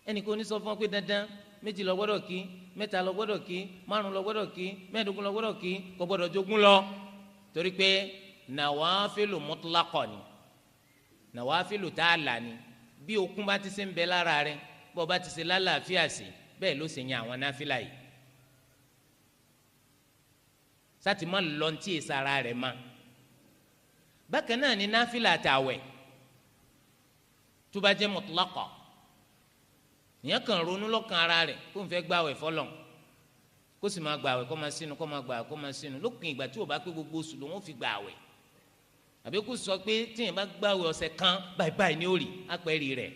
ẹnì kò ní sọ fún ọ pé dandan méjì lọ gbọ́dọ̀ kí, mẹ́ta lọ gbọ́dọ̀ kí, márùn lọ gbọ́dọ̀ kí, mẹ́ẹ̀ẹ́dógún lọ gbọ́dọ̀ kí, kò gbọ́dọ̀ jogún lọ, torí pé nàwáfílù mutlaqah ni, nàwáfílù tá a là ni. Bí okun bá ti ṣe ń bẹ lára rẹ̀, bó bá ti ṣe lálàáfíà sí, bẹ́ẹ̀ ló ṣe yan àwọn náfìlà yìí. Sátì má lọ ntí èsì ara rẹ̀ ma. Bákan náà ni náfìlà tàwẹ̀ tó bá jẹ́ mutlaqa, ìyẹn kàn ronú lọ́kàn ara rẹ̀ kó n fẹ́ gbàwẹ̀ fọlọ́n, kó sì máa gbàwẹ̀ kó máa sínú, kó máa gbàwẹ̀ kó máa sínú, lópin ìgbà tí o bá pé gbogbo oṣù lòun ó fi gbàwẹ̀. Àbí kó sọ pé tíyẹn bá gbàwẹ̀ ọ̀sẹ̀ kan báyìí báyìí ní òrì apẹ̀rì rẹ̀.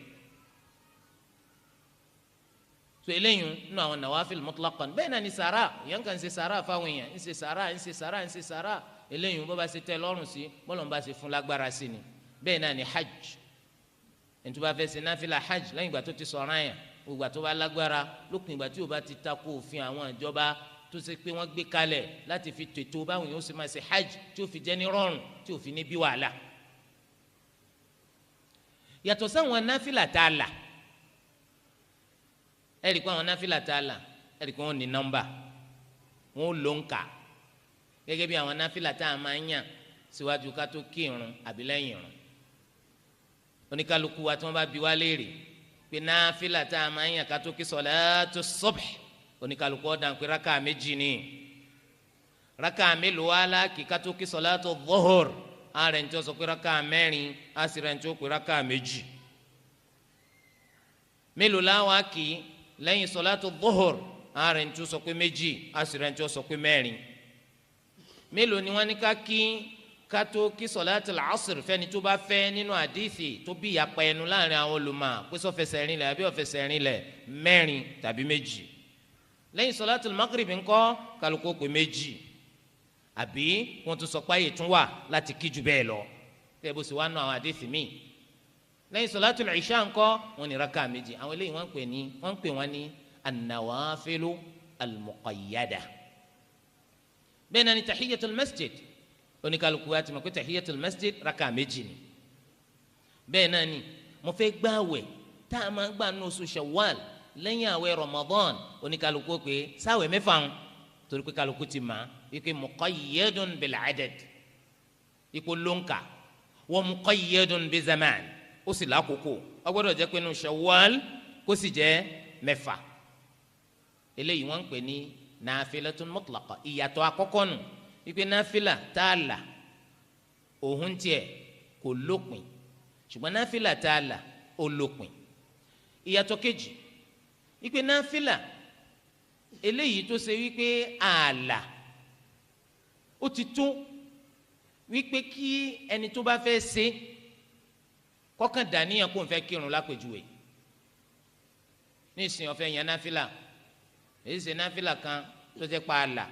So eléyìí nínú àwọn nawafil mutlaqan. Bẹ́ẹ̀ náà ni sàrà, ìyẹn kàn ń ṣe sàrà fáwọn èèyàn, ń ṣe sàrà, ń ṣe sàrà, ń ṣe sàrà, eléyìí bó bá ṣe tẹ́ lọ́rùn sí, bọ́lọ̀ ń bá ṣe fún lágbára sí ni. Bẹ́ẹ̀ náà ni hajj, ẹni tó bá fẹ́ ṣe náfìlà hajj lẹ́yìn ìgbà tó ti sọ̀rọ̀ àyàn, ìgbà tó bá lágbára, lópin ìgbà tí o bá ti tako òfin àwọn ìjọba tó ṣe pé wọ́n gbé kalẹ̀ láti fi tètò báwọn yóò ṣe máa ṣe hajj tí ó fi jẹ́ ní rọrùn, tí ó fi ní bí wàhálà. Yàtọ̀ sáwọn náfìlà tá a là, ẹ̀rí pé àwọn náfìlà tá a là, ẹ̀rí pé wọ́n ní nọ́mbà, wọ́n ló ń kà, gẹ́gẹ́ bí àwọn náfìlà tá a máa ń yàn síwájú ká tó kí irun àbí lẹ́yìn irun. Oníkálukú wa tí wọ́n bá bi wá léèrè pé náfìlà tá a máa ń yàn ká tó kí sọ̀láàtù subh, oníkálukú ọ̀dàn pé rákà méjì ni. Rákà mélòó wá láàkì ká tó kí sọ̀láàtù dhuhur, ààrẹ ń tí wọ́n sọ pé rákà mẹ́rin, á sì rẹ̀ ń tí wọ́n pé rákà méjì. Mélòó láwa kì í lẹ́yìn sọ̀láàtù dhuhur, ààrẹ ń tí wọ́n sọ pé méjì, á sì rẹ̀ ń tí wọ́n sọ pé mẹ́rin. Mélòó ni wọ́n ní ká kí kátó kí sọláàtì làásìrì fẹ́ni tó bá fẹ́ nínú àdìsí tó bí ìyapa ẹnu láàrin àwọn olùmọ̀ pé sọfẹsẹ̀ rinlẹ̀ àbí ọ̀fẹsẹ̀ rinlẹ̀, mẹ́rin tàbí méjì. Lẹ́yìn sọláàtì magrib ńkọ́, kálukú pé méjì, àbí wọ́n tún sọ pé àyè tún wà láti kí jù bẹ́ẹ̀ lọ, kẹ́ bó sì wá nù àwọn àdìsí míì. Lẹ́yìn sọláàtì ìṣá ńkọ́, wọ́n ní rákà méjì. Àwọn eléyìí wọ́n ń pè wọ́n ní an-nawafilu al-muqayyada. Bẹ́ẹ̀ náà ni tahiyatul masjid, oníkàlùkù wa ti mọ̀ pé tahiyatul masjid raka méjì ni. Bẹ́ẹ̀ náà ni mo fẹ́ gbààwẹ̀ tá a máa gbà ní oṣù Shawwal lẹ́yìn àwẹ̀ Ramadan, oníkàlùkù pé sáwẹ̀ mẹ́fà ń, torí pé kàlùkù ti mà ike muqayyadun bil adad, ipò lóńkà, wa muqayyadun bi zaman, ó sì lákòókò, ó gbọ́dọ̀ jẹ́ pé ní Shawwal kó sì jẹ́ mẹ́fà. Eléyìí wọ́n ń pè ní nafilatun mutlaqa. Ìyàtọ̀ àkọ́kọ́ nù wípé náfìlà tá a là òun tiẹ̀ kò lópin, Ṣùgbọ́n náfìlà tá a là ó lópin. Ìyàtọ̀ kejì wípé náfìlà eléyìí tó ṣe wípé ààlà ó ti tó wípé kí ẹni tó bá fẹ́ ṣe kọ́kàn dàníyàn kó n fẹ́ kírun lápèjúwe. Nísìnyí ó fẹ́ yan náfìlà, èyí ṣe náfìlà kan tó jẹ́ pa ààlà,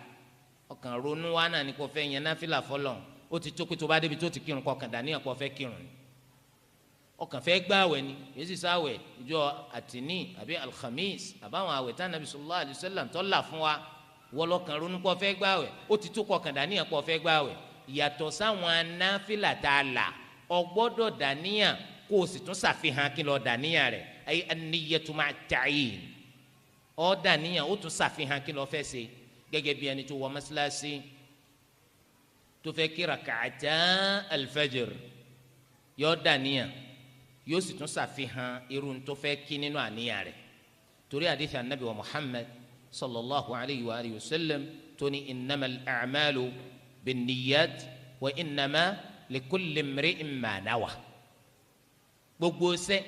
ọkàn ronú wa náà ni kò fẹ́ yan náfìlà fọlọ́, ó ti tó pé tó bá débi tó ti kírun kọ́kàn dàníyàn kó fẹ́ kírun ni. Ọkàn fẹ́ gbààwẹ̀ ni, èyí sì sáwẹ̀ ìjọ àtìní àbí alhamis àbáwọn àwẹ̀ tá nàbì sallallahu alaihi wasallam tó là fún wa, wọlọ́kàn ronú kó fẹ́ gbààwẹ̀, ó ti tó kọ́kàn dàníyàn kó fẹ́ gbààwẹ̀. Ìyàtọ̀ sáwọn náfìlà tá a là, ó gbọ́dọ̀ dàníyàn kó o sì tún ṣàfihàn kí lọ dàníyàn rẹ̀, ay an-niyyatu ma'a at-ta'yin, ó dàníyàn ó tún ṣàfihàn kí lọ fẹ́ ṣe. Gẹ́gẹ́ bí ẹni tó wọ mọ́sálásí tó fẹ́ kí rak'ata al-fajr, yóò dàníyàn yóò sì tún ṣàfihàn irú tó fẹ́ kí nínú àníyàn rẹ̀, torí àdìsí anabi wa Muhammad sallallahu alayhi wa alihi wa sallam tó ní innamal a'malu binniyat wa innama likulli imri'in ma nawa. Gbogbo ṣẹ́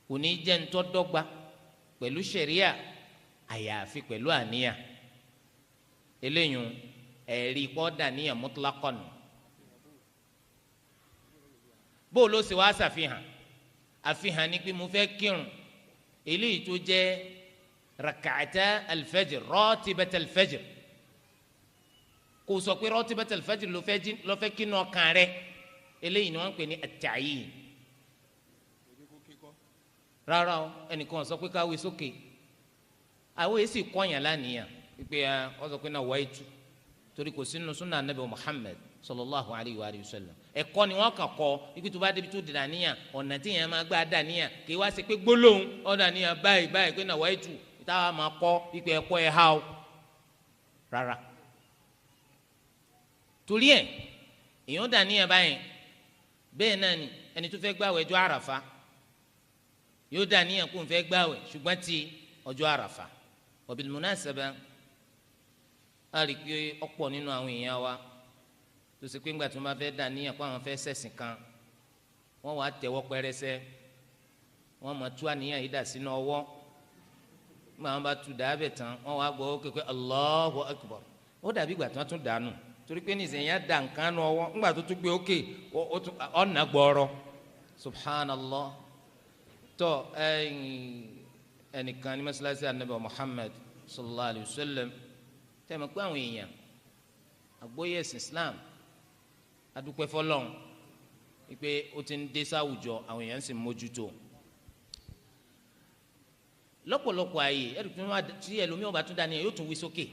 kò ní jẹ́ ntọ́ dọ́gba pẹ̀lú ṣẹ̀ríà àyàfi pẹ̀lú àníyàn. Eléyìí ẹ̀rí kọ́ dàníyàn mutlaqan. Bó ló ṣe wá ṣàfihàn? Àfihàn ni pé mo fẹ́ kírun eléyìí tó jẹ́ rak'ata alfajr, ratibat alfajr. Kò sọ pé ratibat alfajr ló fẹ́ kínú ọkàn rẹ̀, eléyìí ni wọ́n ń pè ní at-ta'yin. Rárá o, ẹnìkan sọ pé káwé sókè, àwọn èsì kọyàn lánìyàn pé ọ sọ pé náà wáyé tu, torí kò sínú súnà anabi Muhammad sallallahu alayhi wa sallam. Ẹ̀kọ́ ni wọ́n kàn kọ́ ibi tó bá débi tó dàníyàn, ọ̀nà tí yẹn máa gbà dàníyàn kì í wá sí pé gbólóhùn ọ̀dàníyàn báyìí báyìí pé náà wáyé tu táwa máa kọ́ ipe ẹ̀kọ́ ẹ̀ ha o, rárá. Torí ẹ̀ èèyàn dàníyàn báyìí. Bẹ́ẹ̀ náà ni ẹni tó fẹ́ gbààwẹ̀ ọjọ́ àràfà yóò dàníyàn kó n fẹ́ gbààwẹ̀ ṣùgbọ́n ti ọjọ́ àràfà. Wa bil munasaba, a rí i pé ọ̀pọ̀ nínú àwọn èèyàn wa tó ṣe pé ńgbà tí wọ́n bá fẹ́ dàníyàn kó àwọn fẹ́ ṣẹ̀sìn kan, wọ́n wàá tẹ̀wọ́ pẹrẹsẹ, wọ́n máa tú àníyàn yìí dà sínú ọwọ́. Nígbà wọn bá tú dàábẹ̀ tán, wọ́n wàá gbọ́ kékeré Allahu Akbar. Ó dàbí ìgbà tí wọ́n tún dànù, torí pé ní ìsẹ̀yìn á da nǹkan nu ọwọ́, ńgbà tó tún gbé ókè ọ̀nà gbọ́rọ̀. Subhanallah. Tó ẹnìkan ní mọ́sálásí anabi Muhammad sallallahu alayhi wa sallam, tẹ́lẹ̀ pé àwọn èèyàn àgbóyè ẹ̀sìn Islam adúpẹ́ fọlọ́n wípé ó ti ń dé sáwùjọ, àwọn èèyàn sì ń mójútó lọ́pọ̀lọpọ̀ ààyè. Ẹ̀rù tí ẹlòmíràn bá tún dání yóò tún wí sókè.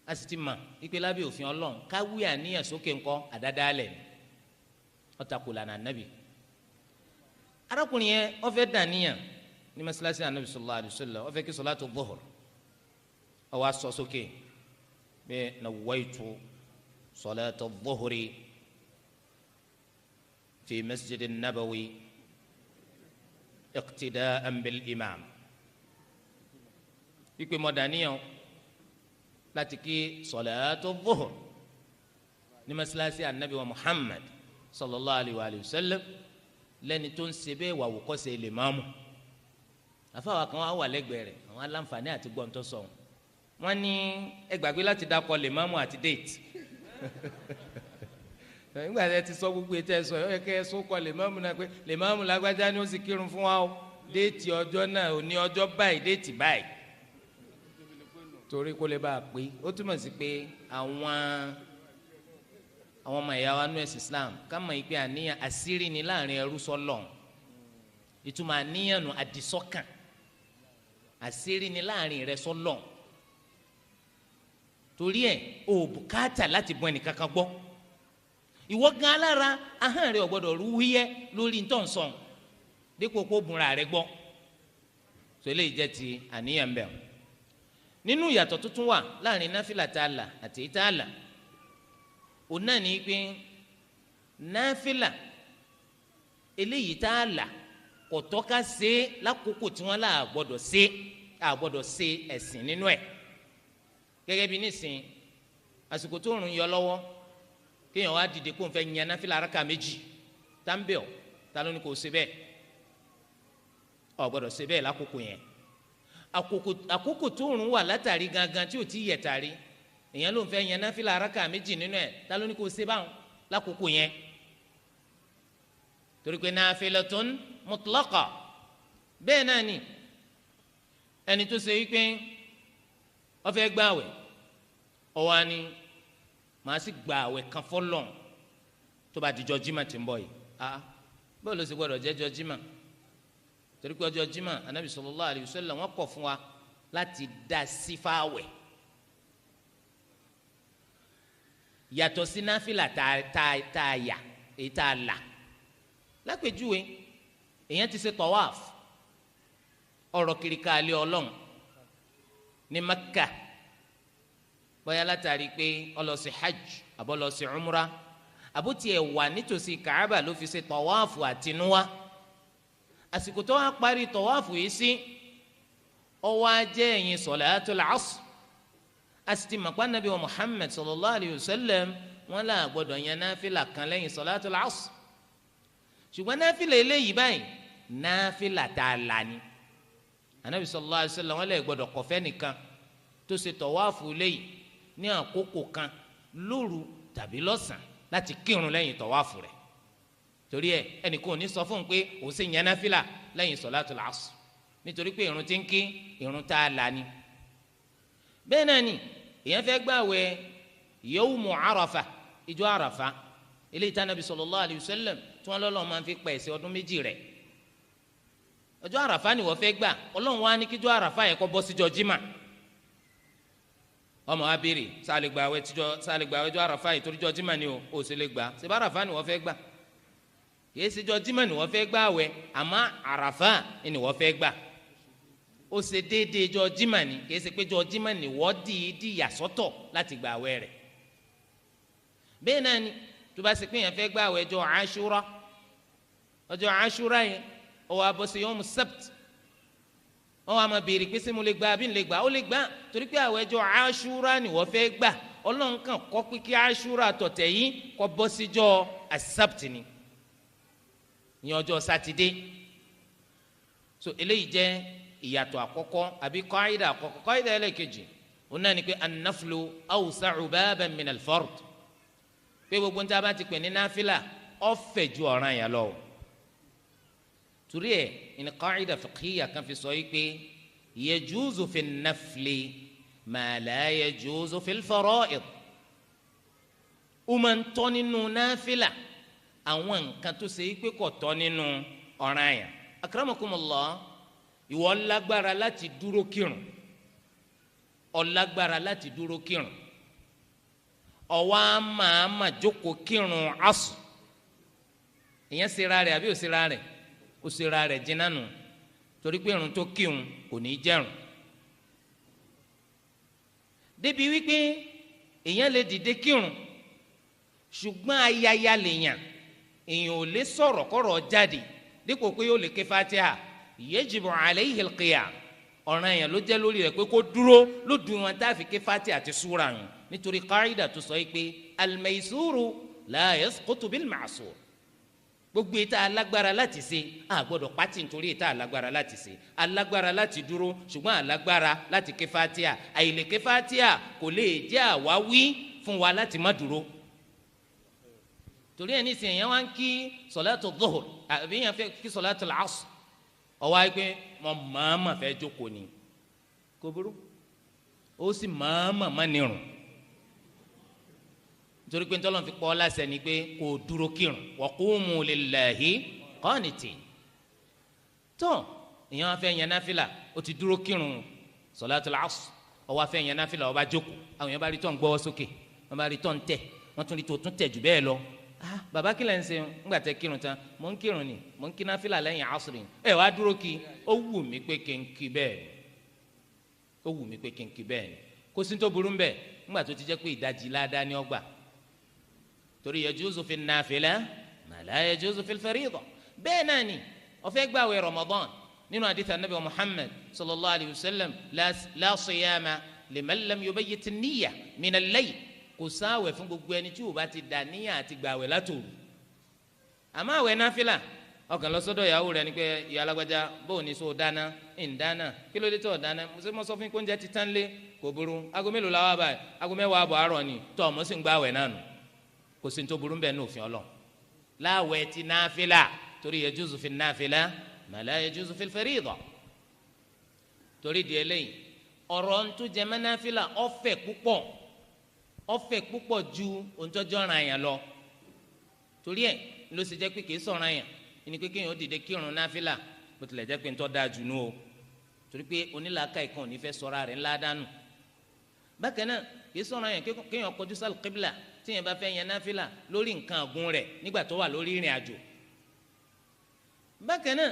A sì ti mọ̀ wípé lábẹ́ òfin Ọlọ́run káwí àníyàn sókè ńkọ́ àdádálẹ̀ ni, ó tako lànà ànábì. Arákùnrin yẹn ó fẹ́ dàníyàn ní mọ́sálásí ànábì sallallahu alaihi wasallam, ó fẹ́ kí sọ̀látù dhuhr, ó wá sọ sókè bẹ́ẹ̀ nawaitu salata dhuhri fi masjid an-nabawi iqtida'an bil imam. Wípé mo dàníyàn láti kí sọ̀látù dhuhr ní mọ́sálásí ànábì wa Muhammad sallallahu alayhi wa sallam lẹ́ni tó ń ṣe bẹ́ẹ̀ wà wòkọ́sẹ̀ lè máàmù. Àfàwà kan wà lẹ́gbẹ̀ẹ́ rẹ̀, àwọn aláǹfààní àti gbọ́ntọ́ sọ wọn ní ẹ gbàgbé láti dákọ lè máàmù àti déètì. Nígbà tí ẹ ti sọ gbogbo ètò ẹ sọ ẹ kẹ ẹ sọ kọ lè máàmù náà pé lè máàmù lágbájá ni ó sì kírun fún wa o, déètì ọjọ́ náà ò ní ọjọ́ báyìí, déètì báyìí, torí kó lè bá a pé. Ó túmọ̀ sí pé àwọn ọmọ ìyá wa nú ẹ̀sìn Islam ká mọ̀ yìí pé àníyàn àṣírí ni láàrin ẹrú sọ́lọ́run. Ìtumọ̀ àníyàn nù àdìsọ́kàn, àṣírí ni láàrin rẹ sọ́lọ́run. Torí ẹ̀ o bùkátà láti bọ́ ẹnìkankan gbọ́. Ìwọ gan alára ahọ́n rẹ ò gbọ́dọ̀ rú wíyẹ́ lórí ntọ́nsọ̀n dípò kó bunra rẹ gbọ́. So eléyìí jẹ́ ti àníyàn bẹ́ẹ̀. Nínú ìyàtọ̀ tuntun wà láàrin náfìlà tá a là àti tá a là, òun náà ní pé náfìlà eléyìí tá a là kò tọ́ka ṣe lákòókò tí wọ́n là gbọ́dọ̀ ṣe, a gbọ́dọ̀ ṣe ẹ̀sìn nínú ẹ̀. Gẹ́gẹ́ bí nísìn àsìkò tó rùn yọ lọ́wọ́ kéèyàn wá dìde kó n fẹ́ yan náfìlà araka méjì táǹbẹ̀ ọ́ Ta ló ní kó ṣe bẹ́ẹ̀? Ò gbọ́dọ̀ ṣe bẹ́ẹ̀ lákòókò yẹn. Àkókò tó òrùn wà látàrí gangan tí ò tí yẹ tàrí, èèyàn ló ń fẹ́ yan náfìlà araka méjì nínú ẹ̀. Ta ló ní kó ṣe báwọn lákòókò yẹn? Torí pé nafilatun mutlaqa. Bẹ́ẹ̀ náà ni ẹni tó ṣe wípé ó fẹ́ gbààwẹ̀, ó wá ní màá sì gbààwẹ̀ kan fọ́lọ́run tó bá dijọ́ jimá tí ń bọ̀ yìí. Bẹ́ẹ̀ ló ṣe gbọ́dọ̀ jẹ́jọ́ jimá, torí pé ọjọ́ jimá anabi sallallahu alayhi wa sallam wọ́n kọ̀ fún wa láti dá sí fáwẹ̀ yàtọ̀ sí náfìlà tá a yà èyí tá a là. Lápèjúwe, èèyàn ti ṣe tawaf ọ̀rọ̀ kiri káàlẹ́ Ọlọ́run ní Mẹ́kà, bóyá látàrí pé ó lọ sí hajj àbó lọ sí umra, àbó tiẹ̀ wà nítòsí Kaaba ló fi ṣe tawaf àtinúwá. Àsìkò tó wá parí tawaf yìí sí, ó wá jẹ́ ẹ̀yìn sọ̀látul asr. Asiti makpa nabi wa Muhammad sallallahu alayhi wa sallam wọn là gbọ́dọ̀ yan náfìlà kan lẹ́yìn sọ̀látul asr. Ṣùgbọ́n náfìlà eléyìí báyìí náfìlà tá a là ní. Anabi sallallahu alayhi wa sallam wọn lè gbọ́dọ̀ kọfẹ́ nìkan tó ṣe tọ̀wáàfù léyìí ní àkókò kan lóru tàbí lọ́sàn láti kírun lẹ́yìn tọ̀wáàfù rẹ̀. Torí ẹ ẹnìkan ò ní sọ fún un pé òun sì yan náfìlà lẹ́yìn sọ̀látul asr, nítorí pé irun tí ń kí irun tá a là ní. Bẹ́ẹ̀ náà ni èèyàn fẹ́ gbààwẹ̀ yawmu Arafa, ìjọ Arafa eléyìí tí Ànábì sallallahu alayhi wa sallam tí wọ́n lọ́lọ́ máa fi pa ẹ̀ṣẹ̀ ọdún méjì rẹ̀. Ọjọ́ Arafa ni wọ́n fẹ́ gbà, Ọlọ́run wá ní kíjọ́ Arafa yẹn kó bọ́ síjọ́ jimá. Ọmọ wa béèrè, sáà lè gbààwẹ̀ tíjọ́, sáà lè gbààwẹ̀ ọjọ́ Arafa yìí torí jọ́ jimá ni o sì lè gbà. Ṣé bá Arafa ni wọ́n fẹ́ gbà? Kìí síjọ́ jimá ni wọ́n fẹ́ gbààwẹ̀, àmọ́ Arafa ni wọ́n fẹ́ gbà. Ó ṣe déédéé jọ́ jimá ni, kìí ṣe pé jọ́ jimá ni wọ́n dìídì yà sọ́tọ̀ láti gbààwẹ̀ rẹ̀. Bẹ́ẹ̀ náà ni tó bá ṣe pé yẹn fẹ́ gbààwẹ̀ ọjọ́ Àṣúrà, ọjọ́ Àṣúrà yẹn ó wá bọ́ sí yawmu Sabt, wọ́n wá máa béèrè pé ṣé mo lè gbà àbí n lè gbà? Ó lè gbà, torí pé àwẹ̀ ọjọ́ Àṣúrà ni wọ́n fẹ́ gbà. Ọlọ́run kàn kọ́ pé kí Àṣúrà tọ̀tẹ̀ yìí kó bọ́ síjọ́ As-Sabt ni, ní ọjọ́ Sátidé. So eléyìí jẹ́ ìyàtọ̀ àkọ́kọ́ àbí kọ́ìdà àkọ́kọ́. Kọ́ìdà ẹlẹ́kejì òun náà ni pé an-naflu awsa'u baban min al-fard, pé gbogbo ní tá a bá ti pè ní náfìlà ó fẹ̀ ju ọ̀ràn yẹn lọ. Torí ẹ̀ ní kọ́ìdà fiqhiyya kan fi sọ yìí pé yajuzu fi an-nafli ma la yajuzu fi al-fara'id. Ó máa ń tọ́ nínú náfìlà àwọn nǹkan tó ṣe yìí pé kò tọ́ nínú ọ̀ràn yẹn. Akramakumullah, ìwọ lágbára láti dúró kírun, ọlágbára láti dúró kírun, ọwọ́ àmàmà jókòó kírun asù. Ìyẹn ṣera rẹ̀ àbí òṣera rẹ̀? Òṣera rẹ̀ jìnnà nù, torí pé irun tó kírun kò ní jẹ́rùn. Débi wípé ìyẹn lè dìde kírun, ṣùgbọ́n ayaya lèèyàn, èèyàn ò lè sọ̀rọ̀ kọ́rọ̀ jáde dípò pé yóò lè ké Fatiha. Yajibu alayhi al-qiyam, ọ̀ràn yẹn ló jẹ́ lórí rẹ̀ pé kó dúró lódùn wọn tá a fi ké Fatiha àti súra yẹn, nítorí káyidà tó sọ yìí pé al-maysuru la yasqutu bil-ma'sur. Gbogbo ìta alágbára láti ṣe, a gbọ́dọ̀ pátì nítorí ìta alágbára láti ṣe. Alágbára láti dúró, ṣùgbọ́n alágbára láti ké Fatiha. Àìlè ké Fatiha kò lè jẹ́ àwáwí fún wa láti má dúró. Torí ẹ̀ nísìnyí yẹn wá ń kí sọ̀látù dhuhr àbí yẹn fẹ́ kí sọ̀látù al-asr, ọwọ́ ayé pé mo màmá fẹ́ jókòó ni, kò burú, ó sì màmá má nírun, nítorí pé ntọ́lọ́n fi kọ́ ọ láṣẹ ni pé kò dúró kírun. Wa qumu lillahi qanitin. Tó ìyẹn wá fẹ́ yan náfìlà, ó ti dúró kírun sọ̀látù al-asr, ó wá fẹ́ yan náfìlà, ó bá jókòó, àwọn yẹn bá rí tó ń gbọ́wọ́ sókè, wọ́n bá rí tó ń tẹ̀, wọ́n tún rí tó tún tẹ̀ jù bẹ́ẹ̀ lọ. Ah, baba kí lẹ ń ṣe? Ńgbà tẹ kírun tán, mò ń kírun ni, mò ń kí náfìlà lẹ́yìn asri. Ẹ wá dúró kí, ó wù mí pé kí n kí bẹ́ẹ̀ ni, ó wù mí pé kí n kí bẹ́ẹ̀ ni. Kó sí tó burú bẹ́ẹ̀, ńgbà tó ti jẹ́ pé ìdajì ládàá ni ó gbà. Torí yajuzu fi nafila ma la yajuzu fil farida. Bẹ́ẹ̀ náà ni ó fẹ́ gbààwẹ̀ Ramadan nínú àdìsí anabi Muhammad sallallahu alayhi wa sallam, la siyama liman lam yubayyit an-niyya min al-layl. Kò sáwẹ̀ fún gbogbo ẹni tí o bá ti dà níyà àti gbàwẹ̀ látòru. Àmọ́ àwẹ̀ náfìlà, Ọkàn lọ sọ́dọ̀ ìyàwó rẹ̀ ni pé ìyá alágbájá bó ní so dáná ń dáná kí ló dé tó dáná ṣé mo sọ fún kó oúnjẹ ti tán lé kò burú aago mélòó la wá báyìí aago 10:30 àárọ̀ ni tọ́ ọmọ sì ń gbààwẹ̀ náà nù kò sí ní tó burú bẹ́ẹ̀ ní òfin Ọlọ́run láwẹ̀ ti náfìlà torí yajuzu fi náfìlà ma la yajuzu fi fẹ̀rídà torí di eléyìí ọ̀rọ̀ tó jẹ mọ́ náfìlà ọ̀fẹ́ púpọ̀ ọ̀fẹ́ púpọ̀ ju òǹtọ́jọ́ ọ̀ràn yẹn lọ torí ẹ̀ ló ṣe jẹ́ pé kìí sọ̀ràn yẹn ní pé kéèyàn ó dìde kírun náfìlà bó tilẹ̀ jẹ́ pé ń tọ́ da jù nú o torí pé onílàákà ìkan ò ní fẹ́ sọ̀rọ̀ rẹ̀ ńlá dànù bákan náà kìí sọ̀ràn yẹn kéèyàn kọjú sálù kíbìlà tíyẹn bá fẹ́ yẹn náfìlà lórí nǹkan ọ̀gùn rẹ̀ nígbà tó wà lórí ìrìn àjò bákan náà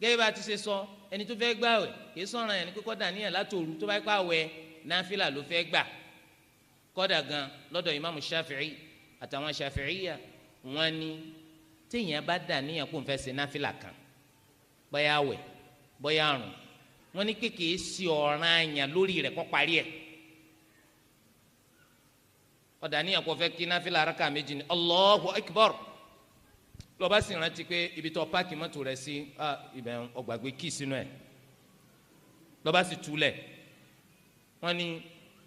gẹ́gẹ́ bá a ti ṣe sọ ẹni tó fẹ́ gbààwẹ̀ kìí sọ̀ràn yẹn ní kókó dàníyàn látòru tó bá pàwẹ̀ náfìlà ló fẹ́ gbà kódà gan lọ́dọ̀ ìmáàmù Shafi'i àtàwọn Shafi'iyya wọ́n ní téèyàn bá dàníyàn kó n fẹ́ ṣe náfìlà kan bóyá àwẹ̀ bóyá àrùn wọ́n ní pé kìí ṣe ọ̀ranyàn lórí rẹ̀ kó parí ẹ̀ ọ̀dàníyàn kó fẹ́ kí náfìlà araka méjì ní Allahu Akbar lọ́ba sì rántí pé ibi tó páàkì mọ́tò rẹ̀ sí ibẹ̀ ọgbàgbé kí sínú ẹ̀ lọ́ba sì túlẹ̀ wọ́n ní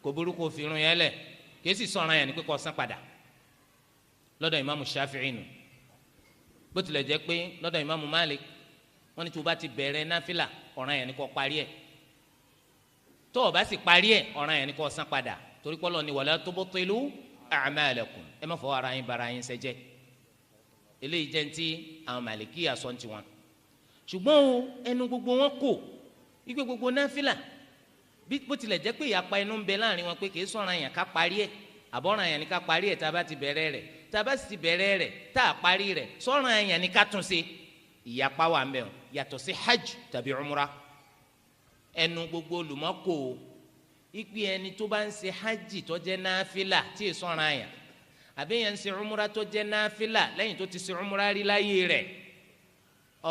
kò burúkú fi irun yẹn lẹ̀ kìí sì sọ̀ràn yẹn ní pé kó san padà lọ́dọ̀ ìmáàmù Shafi'i nù bó tilẹ̀ jẹ́ pé lọ́dọ̀ ìmáàmù Malik wọ́n ní tó bá ti bẹ̀rẹ̀ náfìlà ọ̀ràn yẹn ni kó parí ẹ̀ tó o bá sì parí ẹ̀ ọ̀ràn yẹn ni kó san padà torí pé Ọlọ́run ní wala tubtilu a'malakum ẹ má fọwọ́ ara yín bara yín sẹ́jẹ́ eléyìí jẹ́ ti àwọn Màlìkíyà sọ ti wọn ṣùgbọ́n o ẹnu gbogbo wọn kò igbe gbogbo náfìlà bó tilẹ̀ jẹ́ pé ìyapa ẹnu ń bẹ láàrin wọn pé kì í sọ̀ràn yẹn ká parí ẹ̀ àbọ̀ràn yẹn ni ká parí ẹ̀ tá a bá ti bẹ̀rẹ̀ rẹ̀ tá a bá sì ti bẹ̀rẹ̀ rẹ̀ tá a parí rẹ̀ sọ̀ràn yẹn ni ká tún ṣe ìyapa wà ń bẹ wọn yàtọ̀ sí hajj tàbí umra ẹnu gbogbo olùmọ́kò ìpè ẹni tó bá ń ṣe hajj tó jẹ́ náfìlà tí ì sọ̀ràn yẹn àbí yẹn ń ṣe umra tó jẹ́ náfìlà lẹ́yìn tó ti ṣe umra rí láyé rẹ̀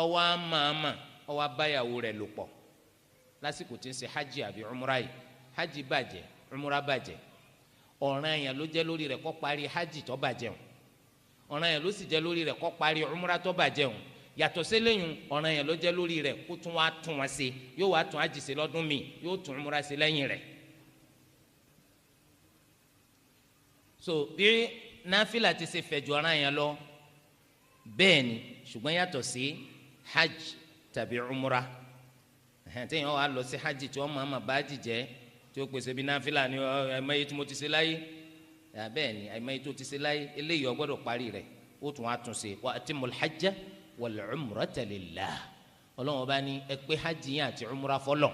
ọwọ́ àmàmà ọwọ́ abáyàwó rẹ̀ lò pọ̀ lásìkò tí ń ṣe hajj àbí umra yìí hajj bàjẹ́ umra bàjẹ́ ọ̀ràn yẹn ló jẹ́ lórí rẹ̀ kó parí hajj tó bàjẹ́ o ọ̀ràn yẹn ló sì jẹ́ lórí rẹ̀ kó parí umra tó bàjẹ́ o yàtọ̀ séléyìn ọ̀ràn yẹn ló jẹ́ lórí rẹ̀ kó tún wá tún wọn ṣe yóò wá tún hajj ṣe lọ́dún míì yóò tún umra ṣe lẹ́yìn rẹ̀. So bí náfìlà ti ṣe fẹ̀jù ọ̀ràn yẹn lọ bẹ́ẹ̀ ni ṣùgbọ́n yàtọ̀ sí hajj tàbí umra téèyàn wà lọ sí hajj tí wọ́n máa ma bá hajj jẹ́ tí ó pèsè bí náfìlà ni àìmọye tí mo ti ṣe láyé bẹ́ẹ̀ ni àìmọye tó ti ṣe láyé eléyìí ó gbọ́dọ̀ parí rẹ̀ ó tún wá tún ṣe wa atimul hajja wal umrata lillah Ọlọ́run ọba ní ẹ pé hajj yẹn àti umra fọlọ́.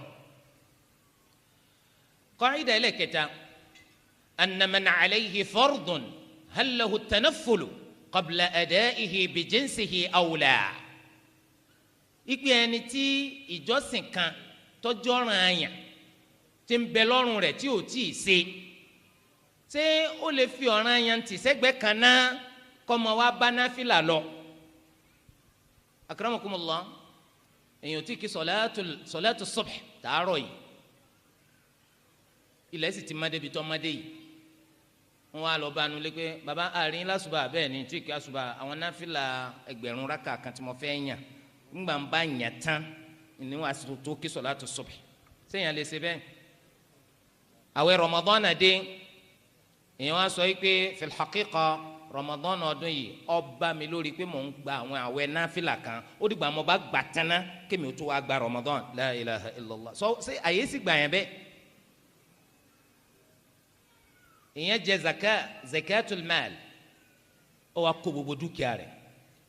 Qaida ẹlẹ́kẹta anna man alayhi fardun hal lahu tanaffulu qabla ada'ihi bijinsihi aw la. Ìpè ẹni tí ìjọsìn kan tọ́jú ọ̀ràn àyàn tí ń bẹ lọ́rùn rẹ̀ tí ò tí ì ṣe ṣé ó lè fi ọ̀ràn àyàn tì sẹ́gbẹ́ kan náà kọ́ mọ wá bá náfìlà lọ. Akramakumullah èèyàn tí kì í sọ̀láàtù subh tààrọ̀ yìí ilẹ̀ sì ti má débi tó má dé yìí wọ́n wá lọ bá nu lé pé baba àárín lásùbà bẹ́ẹ̀ ni tí kì í àsùbà àwọn náfìlà ẹgbẹ̀rún rákà kan tí mo fẹ́ yàn ńgbà ń bá yàn tán ni wọ́n á sì tó kí sọ̀láàtù subh sẹ́yìn lè ṣe bẹ́ẹ̀. Àwẹ̀ Ramadan dé èèyàn wá sọ yìí pé fil haqiqa Ramadan ọdún yìí ó bá mi lórí pé mò ń gba àwọn àwẹ̀ náfìlà kan ó dìgbà mo bá gbà tán ná kémi ó tó wá gba Ramadan la ilaha illallah sọ ṣé àyè sì gbà yẹn bẹ́ẹ̀. Èèyàn jẹ zakatul mal ó wá kó gbogbo dúkìá rẹ̀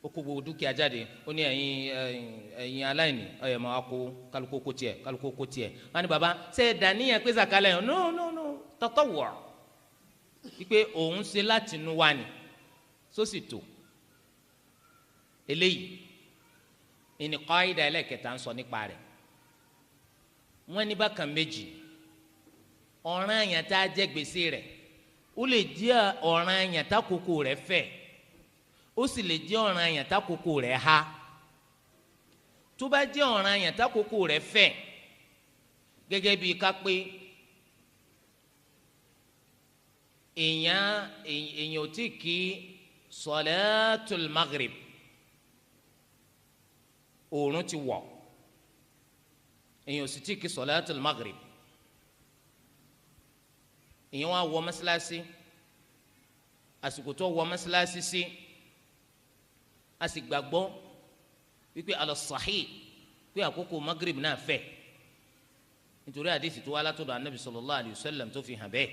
ó kó gbogbo dúkìá jáde ó ní ẹ̀yin aláìní ọyẹ máa kó kálukó kó tiẹ̀ kálukó kó tiẹ̀ wọn ni baba ṣe é dàníyàn pé zakalẹ yẹn no no no tatawwu wípé òun ṣe láti nu wa ni sósì tó eléyìí ìní qaida ẹlẹ́kẹta ń sọ nípa rẹ̀ wọ́n ní bákan méjì ọ̀ràn àyàn tá a jẹ gbèsè rẹ̀ ó lè jẹ́ ọ̀ràn àyàn tá kókó rẹ̀ fẹ̀ ó sì lè jẹ́ ọ̀ràn àyàn tá kókó rẹ̀ há tó bá jẹ́ ọ̀ràn àyàn tá kókó rẹ̀ fẹ̀ gẹ́gẹ́ bíi ká pé èèyàn ò tí kí sọláàtúl maghrib Oòrùn ti wọ̀, èèyàn ò sì tí kí sọ̀láàtù magrib. Èèyàn wá wọ mọ́sálásí. Àsìkò tó wọ mọ́sálásí sí, a sì gbàgbọ́ wípé ala sahih pé àkókò magrib náà fẹ̀, nítorí àdìsí tó wá látọ̀dọ̀ anabi sallallahu alayhi wa sallam tó fi hàn bẹ́ẹ̀.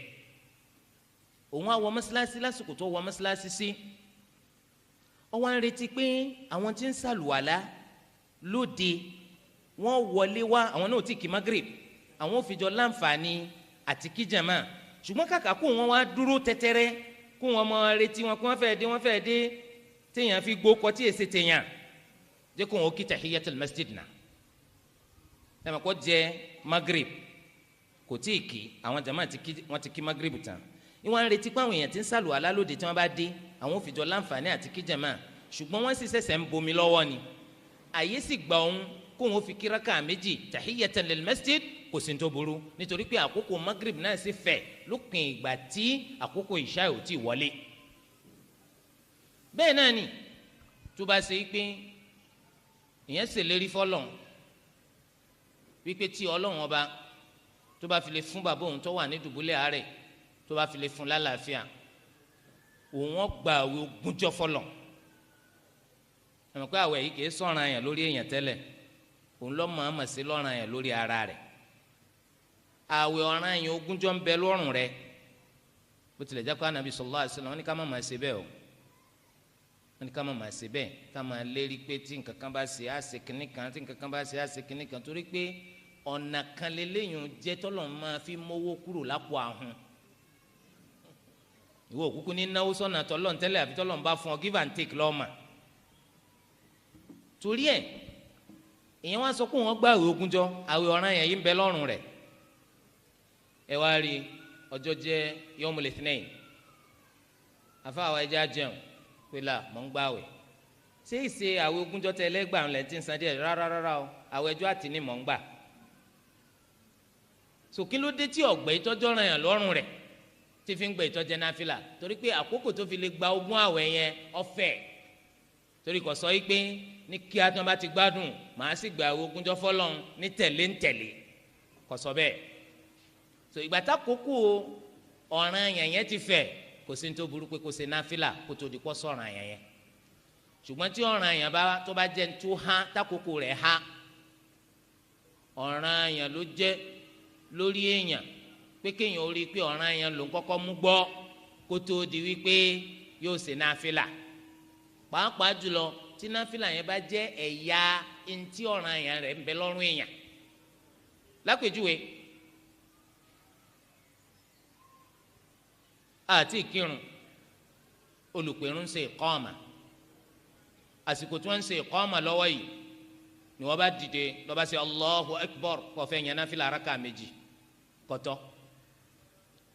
Òun á wọ mọ́sálásí. Lásìkò tó wọ mọ́sálásí sí, ó wá ń retí pé àwọn tí ń sàlùwàlá lóde wọ́n wọlé wá, àwọn náà ti kí magrib, àwọn ò fi jọ láǹfààní àti kí jàmá. Ṣùgbọ́n kàkà kó wọn wá dúró tẹ́tẹ́rẹ́, kó wọn mọ retí wọn kó wọn fẹ́ẹ́ dé, wọn fẹ́ẹ́ dé, téèyàn fi gbó kọ tí èsì téèyàn jẹ́ kó wọn kí tahiyatul masjid náà. Tẹ̀mẹ̀ kó jẹ́ magrib kò tí ì kí, àwọn jàmá wọn ti kí magrib tán. Ìwọ̀n ń retí pé àwọn èèyàn ti ń sàlùwàlá lóde tí wọ́n bá dé, àwọn ò fi jọ láǹfààní àti kí jàmá. Ṣùgbọ́n wọ́n sì ṣẹ̀ṣẹ̀ ń bomi lọ́wọ́ ni, àyè sì gbà òun kó wọn fi kíráka méjì tahiyatan lil masjid, kò sí tó burú, nítorí pé àkókò magrib náà sì fẹ̀ lópin ìgbà tí àkókò ìṣá ò tí wọlé. Bẹ́ẹ̀ náà ni tó bá ṣe pé ìyẹn ṣèlérí fọ́lọ́run wípé tí Ọlọ́run ọba tó bá fi lè fún bàbá òun tó wà ní dùbúlẹ̀ àárẹ̀, tó bá fi lè fún lálàáfíà, òun ó gba àwẹ̀ ogúnjọ́ fọ́lọ́run. Ẹ̀mọ̀ pé àwẹ̀ yìí kìí sọ̀ràn àyàn lórí èèyàn tẹ́lẹ̀, òun lọ́ mọ̀ ọ́n sí lọ́ràn àyàn lórí ara rẹ̀. Àwẹ̀ ọ̀ràn àyàn ogúnjọ́ ń bẹ lọ́rùn rẹ̀. Bó tilẹ̀ jẹ́ pé Ànábì sallallahu alaihi wasallam wọ́n ní ká má máa ṣe bẹ́ẹ̀ o, wọ́n ní ká má máa ṣe bẹ́ẹ̀, ká máa lérí pé tí nǹkan kan bá ṣe á ṣe kinní kan, tí nǹkan kan bá ṣe á ṣe kinní kan, torí pé ọ̀nà kan lélẹ́yìn jẹ́ tọ́lọ̀ máa fi mówó kúrò lápò àhún. Ìwọ òkúkú ní náwó sọ̀nà tọ́lọ̀ ń tẹ́lẹ̀, àfi tọ́lọ̀ ń bá fún ọ, give and take lọ́ọ̀mà. Torí ẹ̀ ìyẹn wá sọ pé wọ́n gbà àwẹ̀ ogúnjọ́, àwẹ̀ ọ̀ràn yẹn yìí ń bẹ lọ́rùn rẹ̀. Ẹ wá rí ọjọ́ jẹ́ yawmul ithnain, àfáà ẹja jẹun pé là mọ̀ ń gbàwẹ̀. Ṣé ìṣe àwẹ̀ ogúnjọ́ tẹ ẹlẹ́gbàá ńlẹ̀ tí ń san díẹ̀? Rárá rárá o, àwẹ̀ ẹjọ́ àti ní mọ̀ ń gbà. So kí ló dé tí ọ̀gbẹ́ ìtọ́jọ́ ràn yàn lọ́rùn rẹ̀ tí fi ń gbẹ ìtọ́jẹ́ náfìlà? Torí pé àkókò tó fi lè gba ogún àwẹ̀ yẹn ọ̀fẹ́. Torí kò sọ yìí pé ní kí a tán bá ti gbádùn màá sì gba àwẹ̀ ogúnjọ́ fọ́lọ́run ní tẹ̀lé ń tẹ̀lé, kò sọ bẹ́ẹ̀. So ìgbà tákòókò ọ̀ràn yẹn yẹn ti fẹ̀, kò sí ní tó burú pé kò ṣe náfìlà kó tó di kó sọ̀ràn yẹn yẹn. Ṣùgbọ́n tí ọ̀ràn yẹn bá tó bá jẹ́ tó há tákòókò rẹ̀ há, ọ̀ràn yẹn ló jẹ́ lórí èèyàn pé kéèyàn ó rí i pé ọ̀ràn yẹn ló ń kọ́kọ́ mú gbọ́ kó tó di wípé yóò ṣe náfìlà. Pàápàá jùlọ tí náfìlà yẹn bá jẹ́ ẹ̀yà ntí ọ̀ràn yẹn rẹ̀ ń bẹ lọ́rùn èèyàn. Lápèjúwe, àti ìkírun, olùpẹ̀rún ń ṣe ìkọ́ọ̀mà. Àsìkò tí wọ́n ń ṣe ìkọ́ọ̀mà lọ́wọ́ yìí ni wọ́n bá dìde lọ́ba ṣe Allahu Akbar, kó fẹ́ yan náfìlà araka méjì. Kọ̀tọ́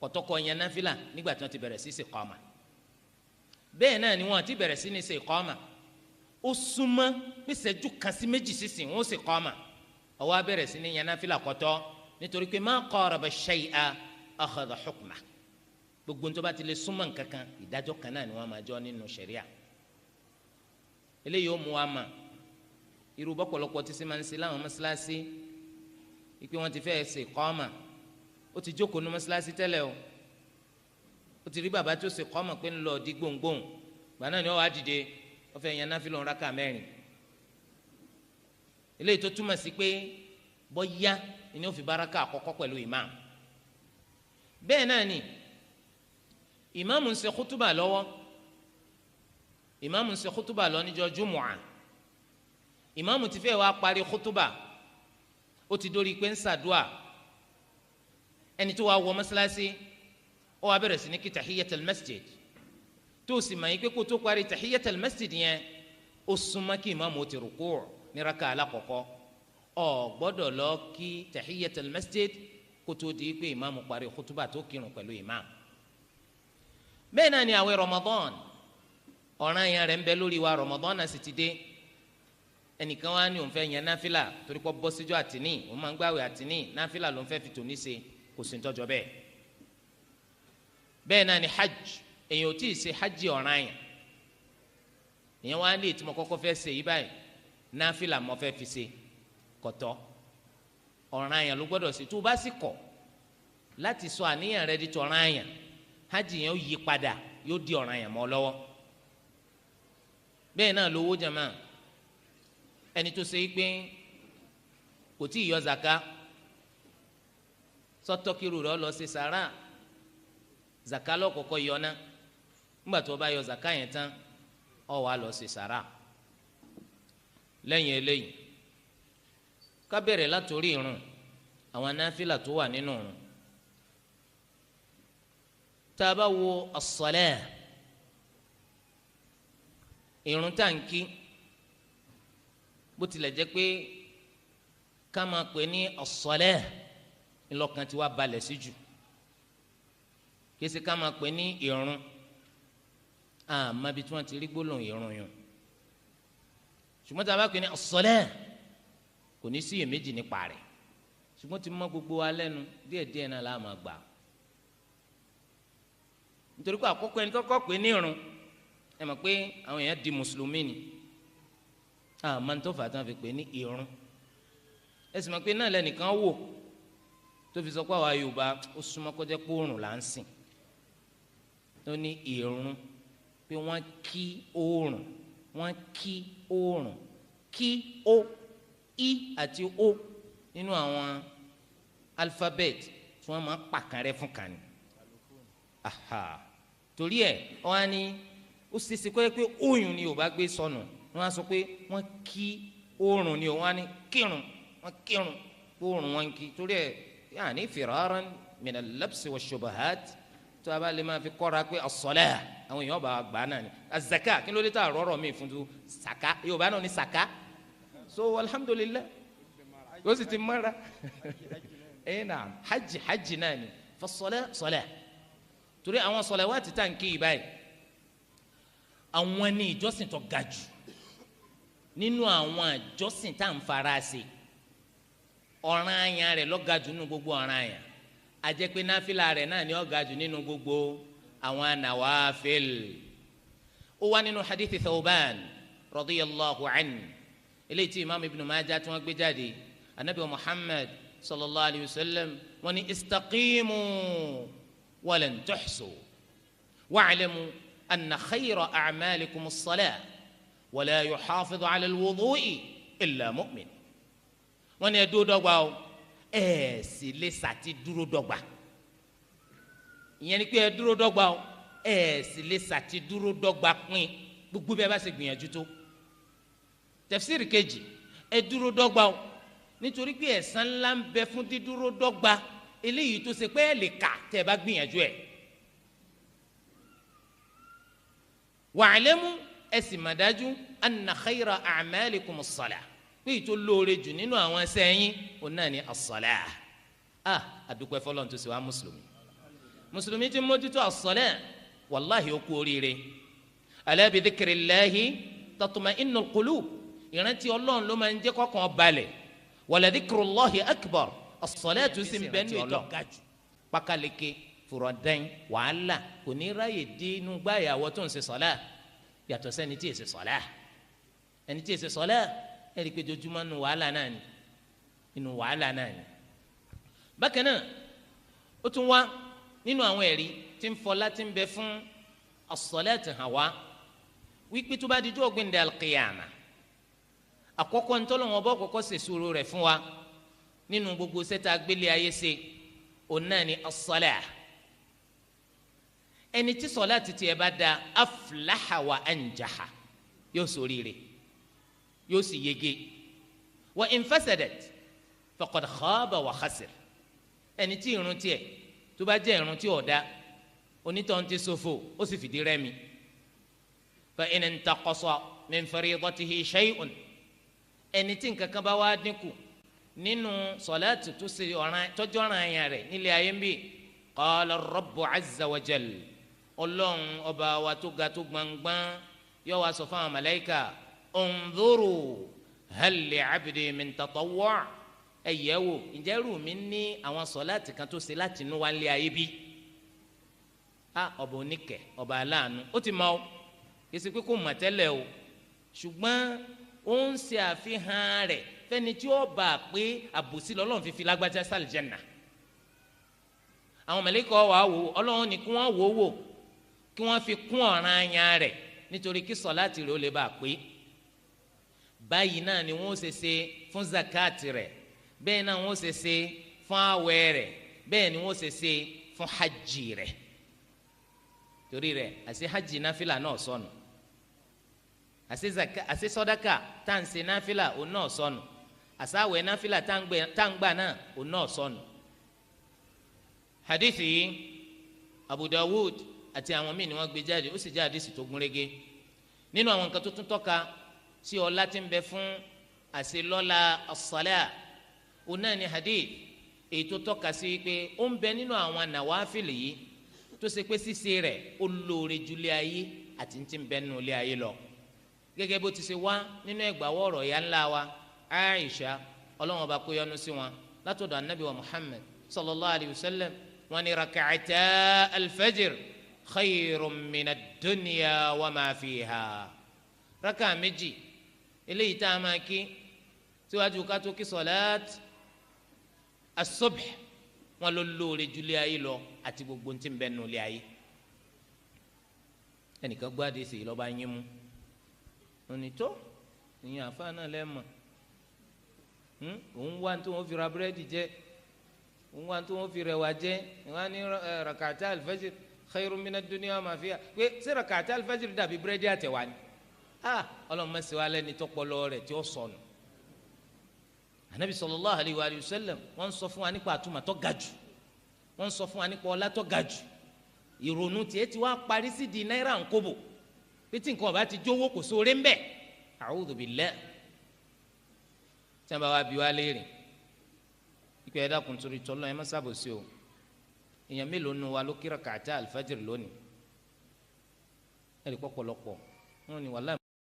kọ̀tọ́ kó yan náfìlà nígbà tí wọ́n ti bẹ̀rẹ̀ sí ṣe ìkọ́ọ̀mà. Bẹ́ẹ̀ náà ni wọ́n ti bẹ̀rẹ̀ sí ní ṣe ìkọ́ọ̀mà. Ó súnmọ́ níṣẹ́jú kan sí méjì sísìn wọ́n ṣe ìkọ́ọ̀mà. Ó wá bẹ̀rẹ̀ sí ní yan náfìlà kọ̀tọ́, nítorí pé ma qaraba shay'a akhadha hukma. Gbogbo ntọ́ bá ti lè súnmọ́ nǹkankan, ìdájọ́ kan náà ni wọ́n máa jọ nínú ṣẹ̀ríà. Eléyìí ó mú wa mà irú bọ́pọ̀lọpọ̀ tí sì máa ń ṣe láwọn mọ́ṣáláṣí, ìpè wọ́n ti fẹ́ ṣe ìkọ́mà, ó ti jókòó ní mọ́ṣáláṣí tẹ́lẹ̀ o, ó ti rí bàbá tó ṣe ìkọ́mà pé ń lọ di gbòǹgbòǹ, gbà náà ni wọ́n wá dìde, wọ́n fẹ́ yan náfìlà rákà mẹ́rin. Eléyìí tó túmọ̀ sí pé bọ́yá ni ó fi báraka àkọ́kọ́ pẹ̀lú ìmáàmù. Bẹ́ẹ̀ náà ni ìmáàmù ń ṣe kútúbà lọ́wọ́, ìmáàmù ń ṣe kútúbà lọ níjọ́ júmùà. Ìmáàmù ti fẹ́ wá parí kútúbà, ó ti dórí pé ń ṣàdúà. Ẹni tó wá wọ mọ́sálásí ó wá bẹ̀rẹ̀ sí ní kí tahiyatul masjid, tó sì mọ̀ yín pé kó tó parí tahiyatul masjid yẹn ó súnmọ́ kí ìmáàmù ó ti rùkú ní raka alákọ̀ọ́kọ́. Ó gbọ́dọ̀ lọ kí tahiyatul masjid kó tó di pé ìmáàmù parí kútúbà tó kírun pẹ̀lú ìmáàmù. Bẹ́ẹ̀ náà ni àwẹ̀ Ramadan, ọ̀ràn yẹn rẹ̀ ń bẹ lórí wa, Ramadan náà sì ti dé. Ẹnìkan wá ní òun fẹ́ yan náfìlà torí kọ́ bọ́ síjọ́ àtìní, òun máa ń gbàwẹ̀ àtìní, náfìlà ló ń fẹ́ fi tòní ṣe, kò sí tọ́jọ́ bẹ́ẹ̀. Bẹ́ẹ̀ náà ni hajj, èèyàn ò tí ì ṣe hajj ọ̀ràn yẹn. Èèyàn wá ní ìtumọ̀ kọ́kọ́ fẹ́ ṣe yí báyìí, Náfìlà mo fẹ́ fi ṣe, kọ̀tọ́. Ọ̀ranyàn ló gbọ́dọ̀ ṣe. Tó o bá sì kọ̀ láti sọ àníyàn rẹ di tọ̀ranyàn, hajj yẹn ó yí padà, yóò di ọ̀ranyàn mọ́ lọ́wọ́. Bẹ́ẹ̀ náà lówó jama, ẹni tó ṣe é pé kò tí ì yọ zaka, sọtọ́kìrù rẹ lọ ṣe sàrà, zaka lọ́kọ̀ọ́kọ́ yọ ná. Nígbà tó o bá yọ zaka yẹn tán, ó wá lọ ṣe sàrà. Lẹ́yìn eléyìí, ká bẹ̀rẹ̀ látòrí irun, àwọn náfìlà tó wà nínú irun. Tá a bá wo as-salah, irun tá à ń kí, bó tilẹ̀ jẹ́ pé ká máa pè ní as-salah ńlọkàn tí wàá balẹ̀ sí jù, kí ká máa pè ní irun, àmọ́ ibi tí wọ́n ti rí gbólóhùn irun yẹn. Ṣùgbọ́n tá a bá pè ní as-salah, kò ní sí iyèméjì nípa rẹ̀. Ṣùgbọ́n ti mọ gbogbo wa lẹ́nu díẹ̀díẹ̀ náà la máa gbà, nítorí pé àkọ́kọ́ ẹni tó kọ́ pé ní irun, ẹ mọ̀ pé àwọn èèyàn di mùsùlùmí ni, àmọ́ ní tó fà á tán fi pè ní irun. Ẹ sì mọ̀ pé náà lẹ́nìkan wò tó fi sọ pé àwa Yorùbá ó súnmọ́ kó jẹ́ pé oòrùn là ń sìn, tó ní irun pé wọ́n kí oòrùn, wọ́n kí oòrùn, kí ó i àti o nínú àwọn alifábẹ́ẹ̀tì tí wọ́n máa ń pàkan rẹ fún kan ni. Aha, torí ẹ̀ wọ́n á ní ó ṣeéṣe kó yẹ pé oyún ni Yorùbá gbé sọnù, wọ́n á sọ pé wọ́n kí oòrùn ni, wọ́n á ní kírun, wọ́n kírun oòrùn wọn kí. Torí ẹ̀ yaani firaran mina labsi wa shubahat, tó a bá lè máa fi kọ́ra pé as-salah, àwọn èèyàn bá gbà náà ni. Az-zaka, kí ló dé tá a rọrọ mi fún tu saka, Yorùbá náà ni saka. So alhamdulillah, o sì ti mọ́ra. Ẹ̀ náà hajj, hajj náà ni fa-salah salah. Torí àwọn salawati tá n kí yìí báyìí, àwọn ní ìjọsìn tó ga jù nínú àwọn ìjọsìn tá n fara ṣe. Ọ̀ranyàn rẹ̀ ló ga jù nínú gbogbo ọ̀ranyàn, a jẹ́ pé náfìlà rẹ̀ náà ni ó ga jù nínú gbogbo àwọn nawafil. Ó wá nínú hadithi Thawban radiyallahu anhu, eléyìí tí imaamu Ibn Majah tí wọ́n gbé jáde, anabi Muhammad sallallahu alayhi wa sallam wọ́n ní istaqimu walan tuhsu wa'lamu anna khayra a'malikum as-salah wala yuhafizu ala al-wudu'i illa mu'min. Wọ́n ní ẹ dúró dọ́gba o, ẹ sì lè sàti dúró dọ́gba. Ìyẹn ni pé ẹ dúró dọ́gba o, ẹ sì lè sàti dúró dọ́gba pín gbogbo bí ẹ bá ṣe gbìyànjú tó. Tafsiri kejì, ẹ dúró dọ́gba o, nítorí pé ẹ̀san ńlá ń bẹ fún dídúró dọ́gba eléyìí tó ṣe pé ẹ lè kà tẹ́ ẹ bá gbìyànjú ẹ̀. Wa'lamu, ẹ sì mà dájú, anna khayra a'malikum as-salah, pé èyí tó lóore jù nínú àwọn ẹsẹ̀ yín òun náà ni as-salah. Ah, àdúpẹ́ fọlọ́n tó ṣe wá mùsùlùmí. Mùsùlùmí ti mójútó as-salah, wàláhì ó kú oríire. Ala bi dhikrillahi tatma'innul qulub, ìrántí Ọlọ́run ló máa ń jẹ́ kọ́kàn balẹ̀. Wala dhikrullahi akbar, as-salatu sì ń bẹ ní ètò gàjù. Pákáleke, fùrọ̀dẹ́n, wàhálà kò ní ráyè dé inú gbáyàwó tó ń ṣe sọ́lá, yàtọ̀ sẹ́ni tí ì ṣe sọ́lá. Ẹni tí ì ṣe sọ́lá, ẹ̀rí pé jojúmọ́ nu wàhálà náà ni, inú wàhálà náà ni. Bákan náà, ó tún wá nínú àwọn ẹ̀rí tí ń fọlá tí ń bẹ fún as-salatu hàn wá wípé tó bá dijọ́ ọ̀gbìndé al-qiyama, àkọ́kọ́ ntọ́lọ́wọ́n bọ́ kọ́kọ́ ṣe sùúrù rẹ̀ fún wa nínú gbogbo sẹ́ta gbélé ayé ṣe, òun náà ni as-salah. Ẹni tí sọlá títí ẹ bá da, aflaha wa anjaha, yóò ṣoríire, yóò sì yege. Wa in fasadat faqad khaba wa khasir. Ẹni tí irun tiẹ̀ tó bá jẹ́ irun tí ò da, onítọ̀hún ti ṣòfò, ó sì fìdí rẹmi. Fa in intaqasa min faridatihi shay'un, ẹni tí nǹkan kan bá wá dínkù nínú sọláàtì tó ṣe ọ̀ràn tọ́jú ọ̀ràn àyàn rẹ̀ nílé ayé ń bì, qala rabbu azza wa jal, ọlọ́run ọba wa tó ga tó gbangban yóò wá sọ fún àwọn màláíkà, unzuru hal li abdi min tatawwu', ẹ yẹ̀ wò, ǹjẹ́ rù mí ní àwọn sọláàtì kan tó ṣe láti inú wa nílé ayé bí? A ọba oníkẹ́, ọba aláàánú, ó ti mọ̀ ọ́, kì í ṣe pé kò mọ̀ tẹ́lẹ̀ o, ṣùgbọ́n ó ń ṣe àfihàn rẹ̀ fẹ́ni tí ó bá a pé àbòsí lọ́lọ́run fífi lágbájá sàlìjẹ́nà. Àwọn màláíkà wà wò, Ọlọ́run ní kí wọ́n wò wò kí wọ́n fi kún ọ̀ranyàn rẹ̀ nítorí kí sọ̀láàtì rẹ̀ ó lè bá a pé. Báyìí náà ni wọ́n ṣe ṣe fún zakati rẹ̀, bẹ́ẹ̀ náà wọ́n ṣe ṣe fún àwẹ̀ rẹ̀, bẹ́ẹ̀ ni wọ́n ṣe ṣe fún hajj rẹ̀. Torí rẹ̀ àṣẹ hajj náfìlà náà sọnù, àṣẹ zaka àṣẹ sọdaka tá à ń ṣe náfìlà òun náà sọnù, àṣẹ àwẹ̀ náfìlà tá à ń gbà náà òun náà sọnù. Hadith yìí Abu Dawud àti àwọn míì ni wọ́n gbé jáde, ó sì jẹ́ hadith tó gúnrégé. Nínú àwọn nǹkan tó tún tọ́ka sí ọlá tí ń bẹ fún àṣelọ́lá as-salah, òun náà ni hadith èyí tó tọ́ka sí pé ó ń bẹ nínú àwọn nàwáfìlì yìí tó ṣe pé ṣíṣe rẹ̀ ó lóore ju ilé ayé àti ti ń bẹ nínú ilé ayé lọ. Gẹ́gẹ́ bó ti ṣe wá nínú ẹgbàáwọ̀ ọ̀rọ̀ ìyá ńlá wa Aisha, Ọlọ́run ọba kó yọ́nú sí wọn, látọ̀dọ̀ anabi wa Muhammad sallallahu alayhi wa sallam, wọn ni raka'ata alfajr khayrun mina dunya wa ma fiha. Raka méjì eléyìí tá a máa kí síwájú ká tó kí sọláàt as-subh, wọn ló lóore ju ilé ayé lọ àti gbogbo ntí ń bẹ nù ilé ayé. Ẹnìkan gbọ́ àdéhìí sí lọ́ba yín mú onítọ́ ìyẹn àfa náà lẹ́mọ̀, òun wá tó wọn fi ra búrẹ́dì jẹ, òun wá tó wọn fi rẹwà jẹ, wọn ní rakata alfajr khayrun mina dunya ma fiha, pé ṣé rakata alfajr dàbí búrẹ́dì àtẹ̀wá ni? Ọlọ́run má ṣe wá lẹ́ni tọpọlọ rẹ̀ tí ó sọnù. Anabi sallallahu alayhi wa sallam wọ́n sọ fún wa nípa àtúmọ̀ tó ga jù, wọ́n sọ fún wa nípa ọlá tó ga jù. Ìrònú tiẹ̀ ti wá parí sí di náírà ńkóbò, pété nǹkan ọba ti jówó kò sóore ń bẹ̀. A'udhu billah. Tí wọ́n bá wá bí wá léèrè ikú ẹ̀dá kun torí tọ́lọ́ ẹ má sábòsí o, èèyàn mélòó nu wa ló kí rakata alfajr lónìí? Ẹ̀rí pọ̀pọ̀lọpọ̀ wọn ni wàláì